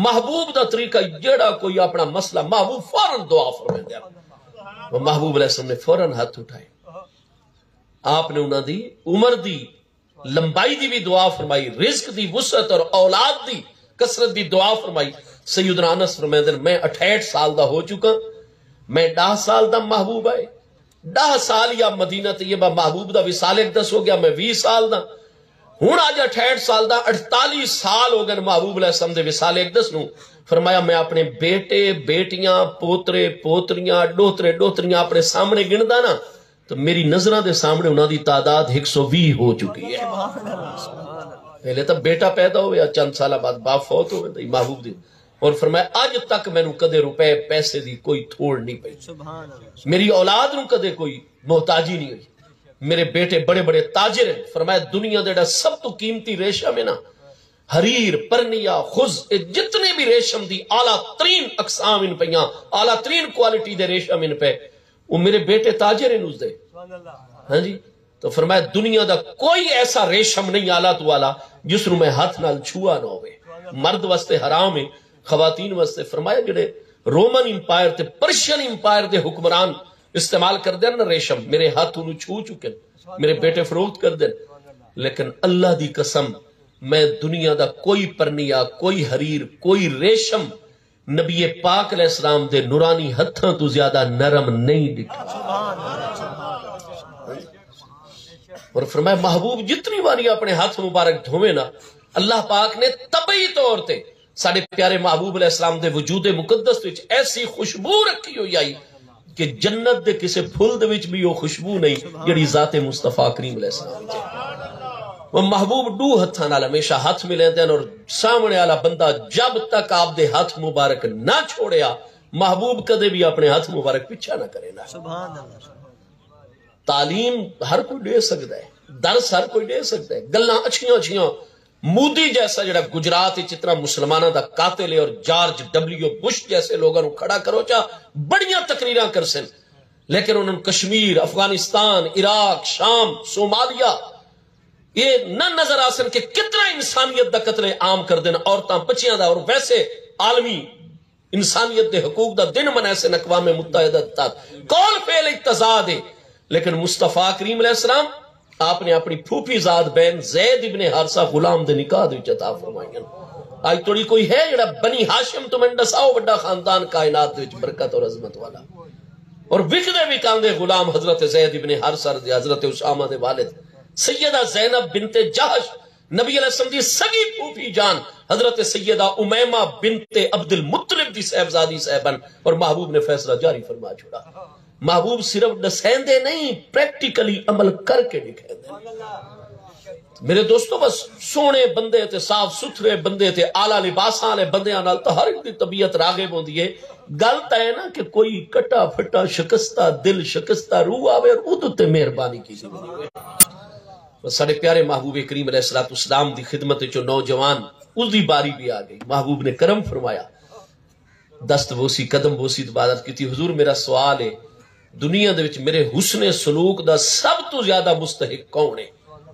محبوب دا طریقہ، جڑا کوئی اپنا مسئلہ، محبوب فوراً دعا فرمائے دیا۔ وہ محبوب علیہ السلام نے فوراً ہاتھ اٹھائے۔ آپ نے انہاں دی عمر دی لمبائی دی بھی دعا فرمائی، رزق دی وسعت اور اولاد دی کثرت دی دعا فرمائی۔ سیدنا انس فرمیندے، میں اٹھائیس سال دا ہو چکا، میں ݙاہ سال دا محبوب آئے، ݙاہ سال یا مدینہ طیبہ محبوب دا وصال اقدس ہو گیا، میں ویہہ سال دا۔ ہن اڄ اٹھائیس سال دا، اڑتالیس سال ہو گئے محبوب علیہ السلام دے وصال اقدس نوں۔ فرمایا، میں اپنے بیٹے، بیٹیاں، پوترے، پوتریاں، ݙوہترے، ݙوہتریاں اپنے سامنے گندا نا، تو میری نظراں دے سامنے انہاں دی تعداد ہک سو ویہہ ہو چکی ہے۔ پہلے تو بیٹا پیدا ہویا، چند سال بعد باپ فوت ہو ویندا محبوب دی۔ اور فرمایا، اج تک مینوں کدے روپے پیسے دی کوئی تھوڑ نہیں پئی۔ میری اولاد نوں کدے کوئی محتاجی نہیں ہوئی۔ میرے بیٹے بڑے بڑے تاجر ہیں۔ فرمایا، دنیا دا جڑا سب تو قیمتی ریشم ہے نا، حریر، پرنیا، خز، اے جتنے بھی ریشم دی اعلیٰ ترین اقسام ان پیاں، اعلیٰ ترین کوالٹی دے ریشم ان پہ، وہ میرے بیٹے تاجر ہیں اس دے۔ ہاں جی، تو فرمایا، دنیا دا کوئی ایسا ریشم نہیں اعلیٰ تو اعلیٰ جس نوں میں ہاتھ نال چھوا نہ ہوئے۔ مرد واسطے حرام ہے، خواتین واسطے۔ فرمایا، جڑے رومن امپائر تے پرشین امپائر دے حکمران استعمال کردے ہن نا ریشم، میرے ہاتھ انہوں چھو چکے ہیں، میرے بیٹے فروخت کردے ہن۔ لیکن اللہ دی قسم، میں دنیا دا کوئی پرنیا، کوئی حریر، کوئی ریشم نبی پاک علیہ السلام دے نورانی ہتھاں تو زیادہ نرم نہیں ڈٹھا۔ اور فرمایا، محبوب جتنی واری اپنے ہاتھ مبارک دھووے نا، اللہ پاک نے طبعی طور تے ساڈے پیارے محبوب علیہ السلام دے وجود مقدس وچ ایسی خوشبو رکھی ہوئی آئی کہ جنت دے کسے پھل دے وچ بھی وہ خوشبو نہیں جڑی ذات مصطفیٰ کریم علیہ السلام وچ ہے۔ وہ محبوب ݙو ہتھاں نال ہمیشہ ہتھ ملیندے ہن اور سامنے والا بندہ جب تک آپ دے ہتھ مبارک نہ چھوڑیا، محبوب کدے بھی اپنے ہتھ مبارک پچھا نہ کریندا۔ سبحان اللہ۔ تعلیم ہر کوئی ݙے سڳدا ہے، درس ہر کوئی ݙے سڳدا ہے، گلاں اچھیاں اچھیاں۔ مودی جیسا جڑا گجرات وچ اتنا مسلماناں دا قاتل ہے اور جارج ڈبلیو بش جیسے لوگاں نوں کھڑا کرو چا، بڑیاں تقریراں کرسن، لیکن انہاں نوں کشمیر، افغانستان، عراق، شام، صومالیہ یہ نہ نظر آسن کہ کتنا انسانیت دا قتل عام کردن، عورتاں، بچیاں دا، اور ویسے عالمی انسانیت دے حقوق دا دن منیسن اقوام متحدہ دے تحت۔ قول فعل اچ تضاد ہے، لیکن مصطفیٰ کریم علیہ السلام آپ نے اپنی پھوپھی زاد بین زید ابن حارثہ غلام دے نکاح دے وچ عطا فرمائیاں۔ اج توڑی کوئی ہے جڑا بنی ہاشم تو میں ݙساؤ وڈا خاندان کائنات دے وچ برکت اور عظمت والا؟ اور وکدے وکاندے غلام حضرت زید ابن حارثہ رضی، حضرت اسامہ دے والد، سیدہ زینب بنت جحش، نبی علیہ السلام دی سڳی پھوپھی جان حضرت سیدہ امیمہ بنت عبد المطلب دی صاحبزادی صاحب ہن، اور محبوب نے فیصلہ جاری فرما چھوڑا۔ محبوب صرف ݙسیندے نہیں، پریکٹیکلی عمل کر کے ݙکھیندے۔ میرے دوستو، بس سوہݨے بندے تے صاف ستھرے بندے تے اعلیٰ لباساں والے بندیاں نال تاں ہر ہک دی طبیعت راغب ہوندی ہے۔ ڳالھ تاں ہے نا کہ کوئی کٹا پھٹا، شکستہ دل، شکستہ روح آوے اور اودے تے مہربانی کیتی ویندی ہے۔ بس ساݙے پیارے محبوب کریم علیہ الصلوۃ والسلام دی خدمت وچ او نوجوان، اس دی باری بھی آ گئی۔ محبوب نے کرم فرمایا، دست بوسی، قدم بوسی تے بعد عرض کیتی، حضور، میرا سوال ہے، دنیا دے وچ میرے حسن سلوک دا سب توں زیادہ مستحق کون ہے؟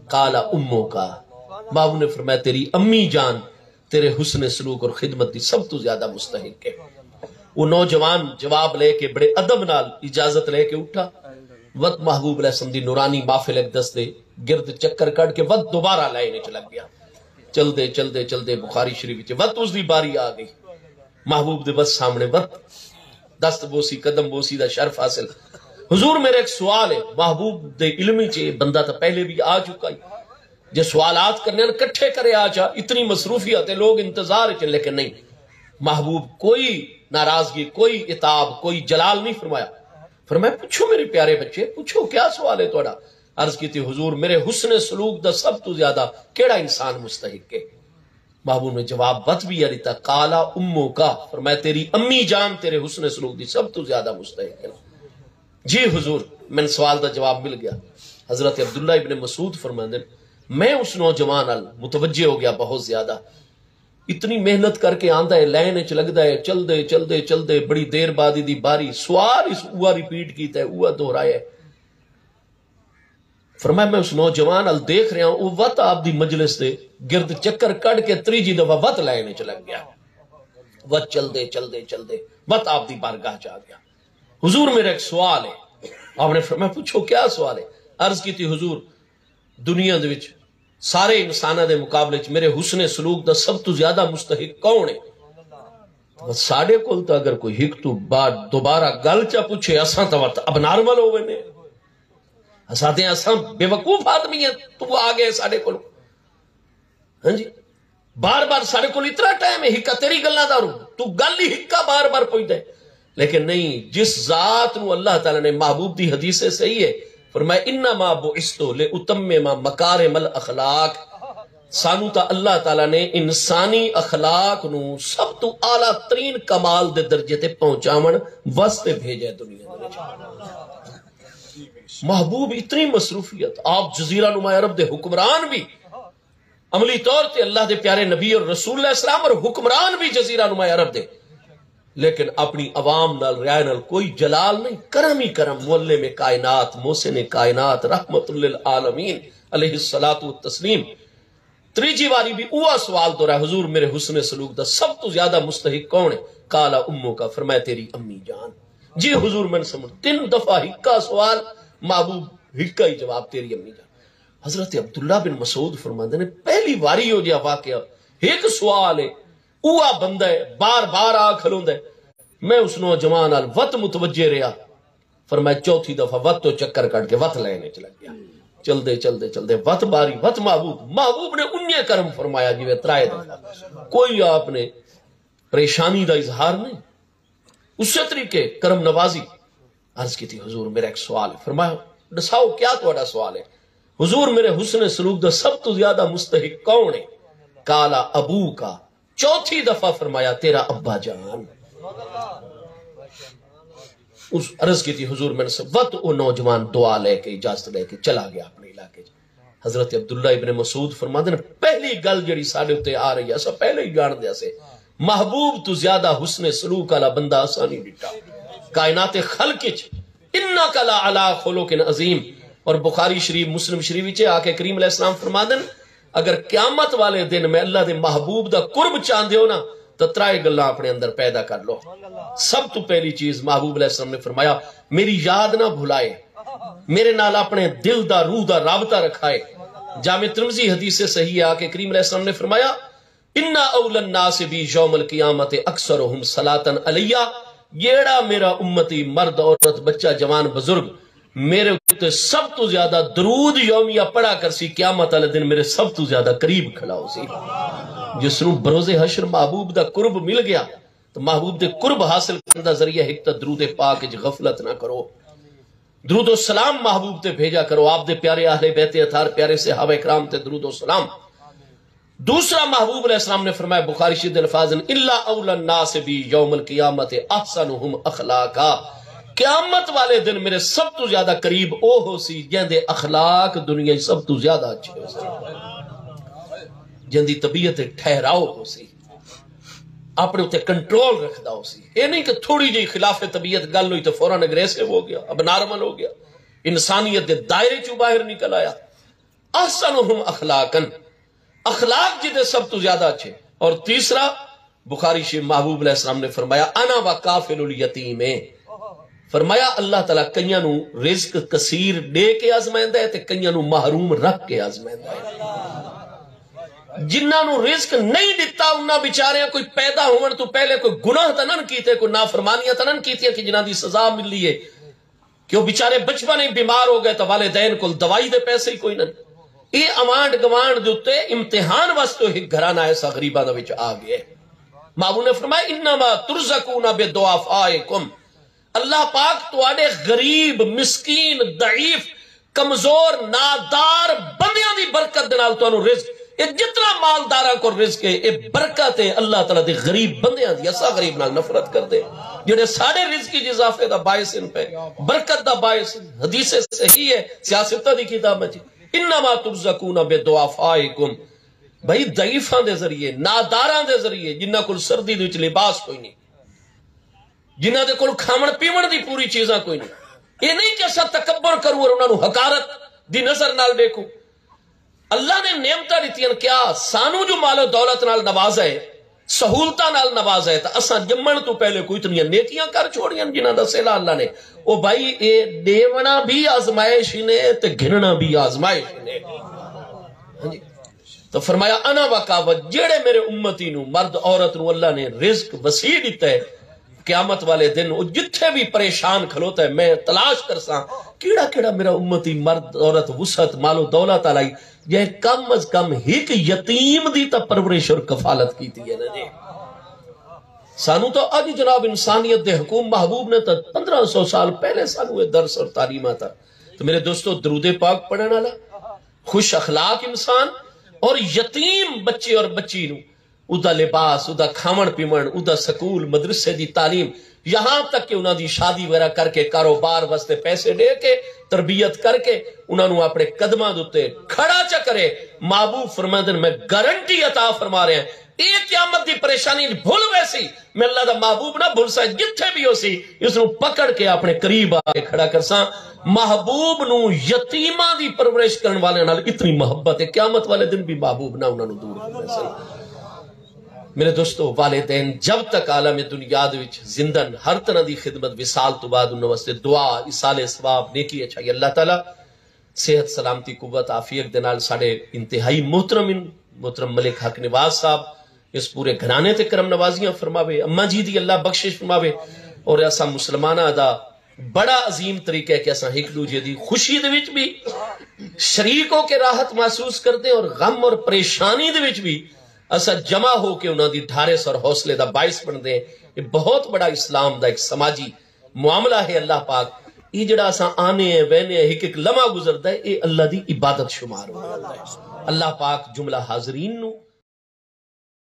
قال امک۔ محبوب نے فرمایا، تیری امی جان تیرے حسن سلوک اور خدمت دی سب توں زیادہ مستحق ہے۔ وہ نوجوان جواب لے کے، بڑے ادب نال اجازت لے کے اٹھا، وت محبوب علیہ السلام دی نورانی محفل اقدس دے گرد چکر کڈ کے وت دوبارہ لائن وچ لگ گیا۔ چلدے چلدے چلدے بخاری شریف وچ وت اس دی باری آ گئی۔ محبوب دے بس سامنے وت دست بوسی، قدم بوسی دا شرف حاصل۔ حضور، میرا ایک سوال ہے۔ محبوب دے علم وچ یہ بندہ تاں پہلے بھی آ چکا ہے۔ جے سوالات کرنے ہن، کٹھے کرے آ چا، اتنی مصروفیت ہے، لوگ انتظار وچ ہن، لیکن نہیں۔ محبوب کوئی ناراضگی، کوئی عتاب، کوئی جلال نہیں فرمایا۔ فرمایا، پوچھو میرے پیارے بچے، پوچھو، کیا سوال ہے تہاݙا؟ عرض کیتی، حضور، میرے حسن سلوک دا سب توں زیادہ کیڑا انسان مستحق ہے؟ محبوب نے جواب وت بھی یہ ݙتا، قال امک۔ فرمایا، تیری امی جان تیرے حسن سلوک دی سب توں زیادہ مستحق ہے۔ جی حضور، مینوں سوال دا جواب مل گیا۔ حضرت عبداللہ ابن مسعود فرماندے، میں اس نوجوان نال متوجہ ہو گیا بہت زیادہ۔ اتنی محنت کر کے آندا ہے، لائن وچ لگدا ہے، چلدے چلدے چلدے بڑی دیر بعد دی باری، سوال اس اوہا ریپیٹ کیتا ہے، اوہا دہرایا ہے۔ فرمایا، میں اس نوجوان ال دیکھ رہا ہوں، وہ وت آپ دی مجلس دے گرد چکر کڈ کے تریجی دفعہ وت لائن وچ لگ گیا۔ وت چلدے چلدے چلدے وت آپ دی بارگاہ چ آ گیا۔ حضور، میرا ایک سوال ہے۔ آپ نے فرمایا، پوچھو، کیا سوال ہے؟ عرض کیتی، حضور، دنیا دے وچ سارے انساناں دے مقابلے چ میرے حسن سلوک دا سب توں زیادہ مستحق کون ہے؟ ساڈے کول تاں اگر کوئی ہک توں بعد دوبارہ گل چا پوچھے، اساں تاں وت اب نارمل ہو ویندے۔ اساں تے، اساں بے وقوف آدمی ہیں، تو آ گئے ساڈے کول۔ ہاں جی، بار بار ساڈے کول اتنا ٹائم ہے، ہکا تیری گلاں دا رو، تو گل ہی ہکا بار بار پوچھدا ہے۔ لیکن نہیں، جس ذات نو اللہ تعالیٰ نے، محبوب دی حدیث صحیح ہے، فرمایا، انما بعثت لاتمم مکارم الاخلاق، سانو تاں اللہ تعالیٰ نے انسانی اخلاق نو سب تو اعلیٰ ترین کمال دے درجے تے پہنچاون واسطے بھیجا ہے دنیا دے وچ۔ محبوب اتنی مصروفیت، آپ جزیرہ نما عرب دے حکمران بھی، عملی طور تے اللہ دے پیارے نبی اور رسول علیہ السلام اور حکمران بھی جزیرہ نما عرب دے، لیکن اپنی عوام نال، رعایا نال کوئی جلال نہیں، کرم ہی کرم، معلم کائنات، محسن کائنات، رحمت للعالمین علیہ الصلوۃ والتسلیم۔ تریجی واری بھی اوہا سوال دہرایا، حضور، میرے حسن سلوک دا سب تو زیادہ مستحق کون ہے؟ قال امک، فرمایا، تیری امی جان۔ جی حضور، میں سمجھ، تین دفعہ ہکا سوال، محبوب ہکا ہی جواب، تیری امی جان۔ حضرت عبداللہ بن مسعود فرماندے نے، پہلی واری ہو جیا واقعہ، ایک سوال ہے، اوہا بندہ ہے، بار بار آ کھلوندا ہے۔ میں اس نوجوان نال وت متوجہ رہیا۔ فرمایا، چوتھی دفعہ وت تو چکر کٹ کے وت لین وچ لگ گیا۔ چلدے چلدے چلدے وت باری، وت محبوب، محبوب نے انہیں کرم فرمایا جی میں ترائے دفعہ۔ کوئی آپ نے پریشانی دا اظہار نہیں، اسی طریقے کرم نوازی۔ عرض کیتی، حضور، میرا ایک سوال ہے۔ فرمایا، ڈساؤ، کیا تہاڈا سوال ہے؟ حضور، میرے حسن سلوک دا سب تو زیادہ مستحق کون ہے؟ قال ابوک۔ چوتھی دفعہ فرمایا، تیرا ابا جان۔ اس عرض کیتی، حضور، میں نے سب وقت وہ نوجوان دعا لے کے، اجازت لے کے چلا گیا اپنے علاقے چ۔ حضرت عبداللہ ابن مسعود فرماندے نے، پہلی گل جڑی ساڈے اتے آ رہی ہے، اساں پہلے ہی جان دیا سے، محبوب تو زیادہ حسن سلوک والا بندہ اساں نہیں ڈٹا کائنات خلق وچ۔ انک لعلی خلق عظیم۔ اور بخاری شریف، مسلم شریف وچ آ کے کریم علیہ السلام فرماندن، اگر قیامت والے دن میں اللہ دے محبوب دا قرب چاہندے ہو نا، تاں ترائے گلاں اپنے اندر پیدا کر لو۔ سب تو پہلی چیز محبوب علیہ السلام نے فرمایا، میری یاد نہ بھلائے، میرے نال اپنے دل دا، روح دا رابطہ رکھائے۔ جامع ترمذی حدیث صحیح ہے، آ کے کریم علیہ السلام نے فرمایا، ان اولی الناس بی یوم القیامت اکثرہم صلاۃ علی، جیڑا میرا امتی مرد، عورت، بچہ، جوان، بزرگ میرے اتے سب تو زیادہ درود یومیہ پڑھا کرسی، قیامت والے دن میرے سب تو زیادہ قریب کھڑا ہو سی۔ جس نو بروز حشر محبوب دا قرب مل گیا، تو محبوب دے قرب حاصل کرن دا ذریعہ ایک تا درود پاک وچ غفلت نہ کرو۔ درود و سلام محبوب تے بھیجا کرو، آپ دے پیارے اہل بیت اطہار، پیارے صحابہ کرام تے درود و سلام۔ دوسرا، محبوب علیہ السلام نے فرمایا، بخاری شریف دے الفاظ ہیں، "الا اولی الناس بی یوم القیامت احسنہم اخلاقا"، قیامت والے دن میرے سب تو زیادہ قریب او ہو سی جن دے اخلاق دنیا وچ سب تو زیادہ اچھے ہو سی، جن دی طبیعت ٹھہراؤ ہو سی، اپنے اتنے کنٹرول رکھدا ہو سی۔ یہ نہیں کہ تھوڑی جی خلاف طبیعت گل ہوئی تو فوراً اگریسو ہو گیا، اب نارمل ہو گیا، انسانیت دے دائرے چوں باہر نکل آیا۔ احسنہم اخلاقا، اخلاق جی دے سب تو زیادہ اچھے۔ اور تیسرا، بخاری شریف، محبوب علیہ السلام نے فرمایا، "انا و کافل الیتیم"، فرمایا، اللہ تعالیٰ کئیاں نو رزق کثیر ݙے کے آزمائندا ہے تے کئیاں نو محروم رکھ کے آزمائندا ہے۔ جنہاں نو رزق نہیں ݙتا، انہاں بیچاریاں کوئی پیدا ہووݨ تو پہلے کوئی گناہ تاں نہ کیتے، کوئی نافرمانیاں تاں نہ کیتیاں کہ جنہاں دی سزا ملی ہے، کہ وہ بیچارے بچپن ہی بیمار ہو گئے تو والدین کول دوائی دے پیسے ہی کوئی نہ۔ یہ آوانڈ گوانڈ دے اتے امتحان واسطے ایک گھرانہ ایسا غریباں دے وچ آ گیا ہے۔ محبوب نے فرمایا، "انما ترزقون بضعفائکم"، اللہ پاک تواڈے غریب، مسکین، ضعیف، کمزور، نادار بندیاں دی برکت دے نال تانوں رزق، اے جتنا مالداراں کول رزق ہے، اے برکت ہے اللہ تعالیٰ دے غریب بندیاں دی۔ اساں غریب نال نفرت کردے جڑے ساڈے رزق اچ اضافے دا باعث ہن پئے، برکت دا باعث ہن۔ حدیث صحیح ہے، سیاستہ دی کتاب اچ، "انما ترزقون بضعفائکم"، بھئی ضعیفاں دے ذریعے، ناداراں دے ذریعے، جنہاں کول سردی دے وچ لباس کوئی نہیں، جنہاں دے کول کھاوݨ پیوݨ دی پوری چیزاں کوئی نہیں۔ یہ نہیں کہ اساں تکبر کروں اور انہاں نوں حقارت دی نظر نال ݙیکھوں۔ اللہ نے نعمتاں ݙتیاں، کیا سانوں جو مال و دولت نال نوازا ہے، سہولتاں نال نوازا ہے، تاں اساں ڄمݨ توں پہلے کوئی اتنیاں نیکیاں کر چھوڑیاں جنہاں دا صلہ اللہ نے۔ او بھائی، اے ݙیوݨا بھی آزمائش ہی نے تے گھنݨا بھی آزمائش ہی نے۔ ہاں جی۔ تو فرمایا، "انا وکافل"، جیڑے میرے امتی نو، مرد عورت نو اللہ نے رزق وسیع ݙتا ہے، قیامت والے دن وہ جتھے بھی پریشان کھلوتا ہے، میں تلاش کرساں کیڑا کیڑا میرا امتی مرد عورت وسعت مال و دولت والا ہی جے کم از کم ایک یتیم دی تا پرورش اور کفالت کیتی ہے نا جی۔ سانو تو اج جناب انسانیت دے حکوم محبوب نے تو پندرہ سو سال پہلے سانو یہ درس اور تعلیمات آ۔ تو میرے دوستو، درود پاک پڑھن والا، خوش اخلاق انسان اور یتیم بچے اور بچی نو ادا لباس، ادا کھاون پیون، ادا سکول مدرسے دی تعلیم، یہاں تک کہ انہاں دی شادی وغیرہ کر کے، کاروبار واسطے پیسے دے کے، تربیت کر کے، انہاں نو اپنے قدماں دے اتے کھڑا چا کرے۔ محبوب فرماندن، میں گارنٹی عطا فرما رہا ہاں، اے قیامت دی پریشانی بھل ویسی، میں اللہ دا محبوب نہ بھل سا، جتھے بھی ہو سی، اس نو پکڑ کے اپنے قریب آ کے کھڑا کرساں۔ محبوب نو یتیماں دی پرورش کرن والے نال اتنی محبت ہے، قیامت والے دن بھی محبوب نہ انہاں نو دور کر سن۔ میرے دوستو، والدین جب تک عالم دنیا دے وچ زندن، ہر طرح دی خدمت، وصال تو بعد انہاں واسطے دعا، ایصال ثواب، نیکی، اچھائی۔ اللہ تعالیٰ صحت، سلامتی، قوت، عافیت دے نال ساڈے انتہائی محترم ان، محترم ملک حق نواز صاحب، اس پورے گھرانے تے کرم نوازیاں فرماوے، اماں جی دی اللہ بخشش فرماوے، اور اساں مسلماناں دا بڑا عظیم طریقہ ہے کہ اساں ہک ݙوجھے دی خوشی دے وچ بھی شریک ہو کے راحت محسوس کردے اور غم اور پریشانی دے وچ بھی اساں جمع ہو کے انہاں دی ڈھارس اور حوصلے دا باعث بݨدے ہیں۔ یہ بہت بڑا اسلام دا ایک سماجی معاملہ ہے۔ اللہ پاک یہ جڑا اساں آنے ہیں، وینے ہیں، ہک ہک لمحہ گزردا ہے، یہ اللہ دی عبادت شمار ہو جاندا ہے۔ اللہ پاک جملہ حاضرین نو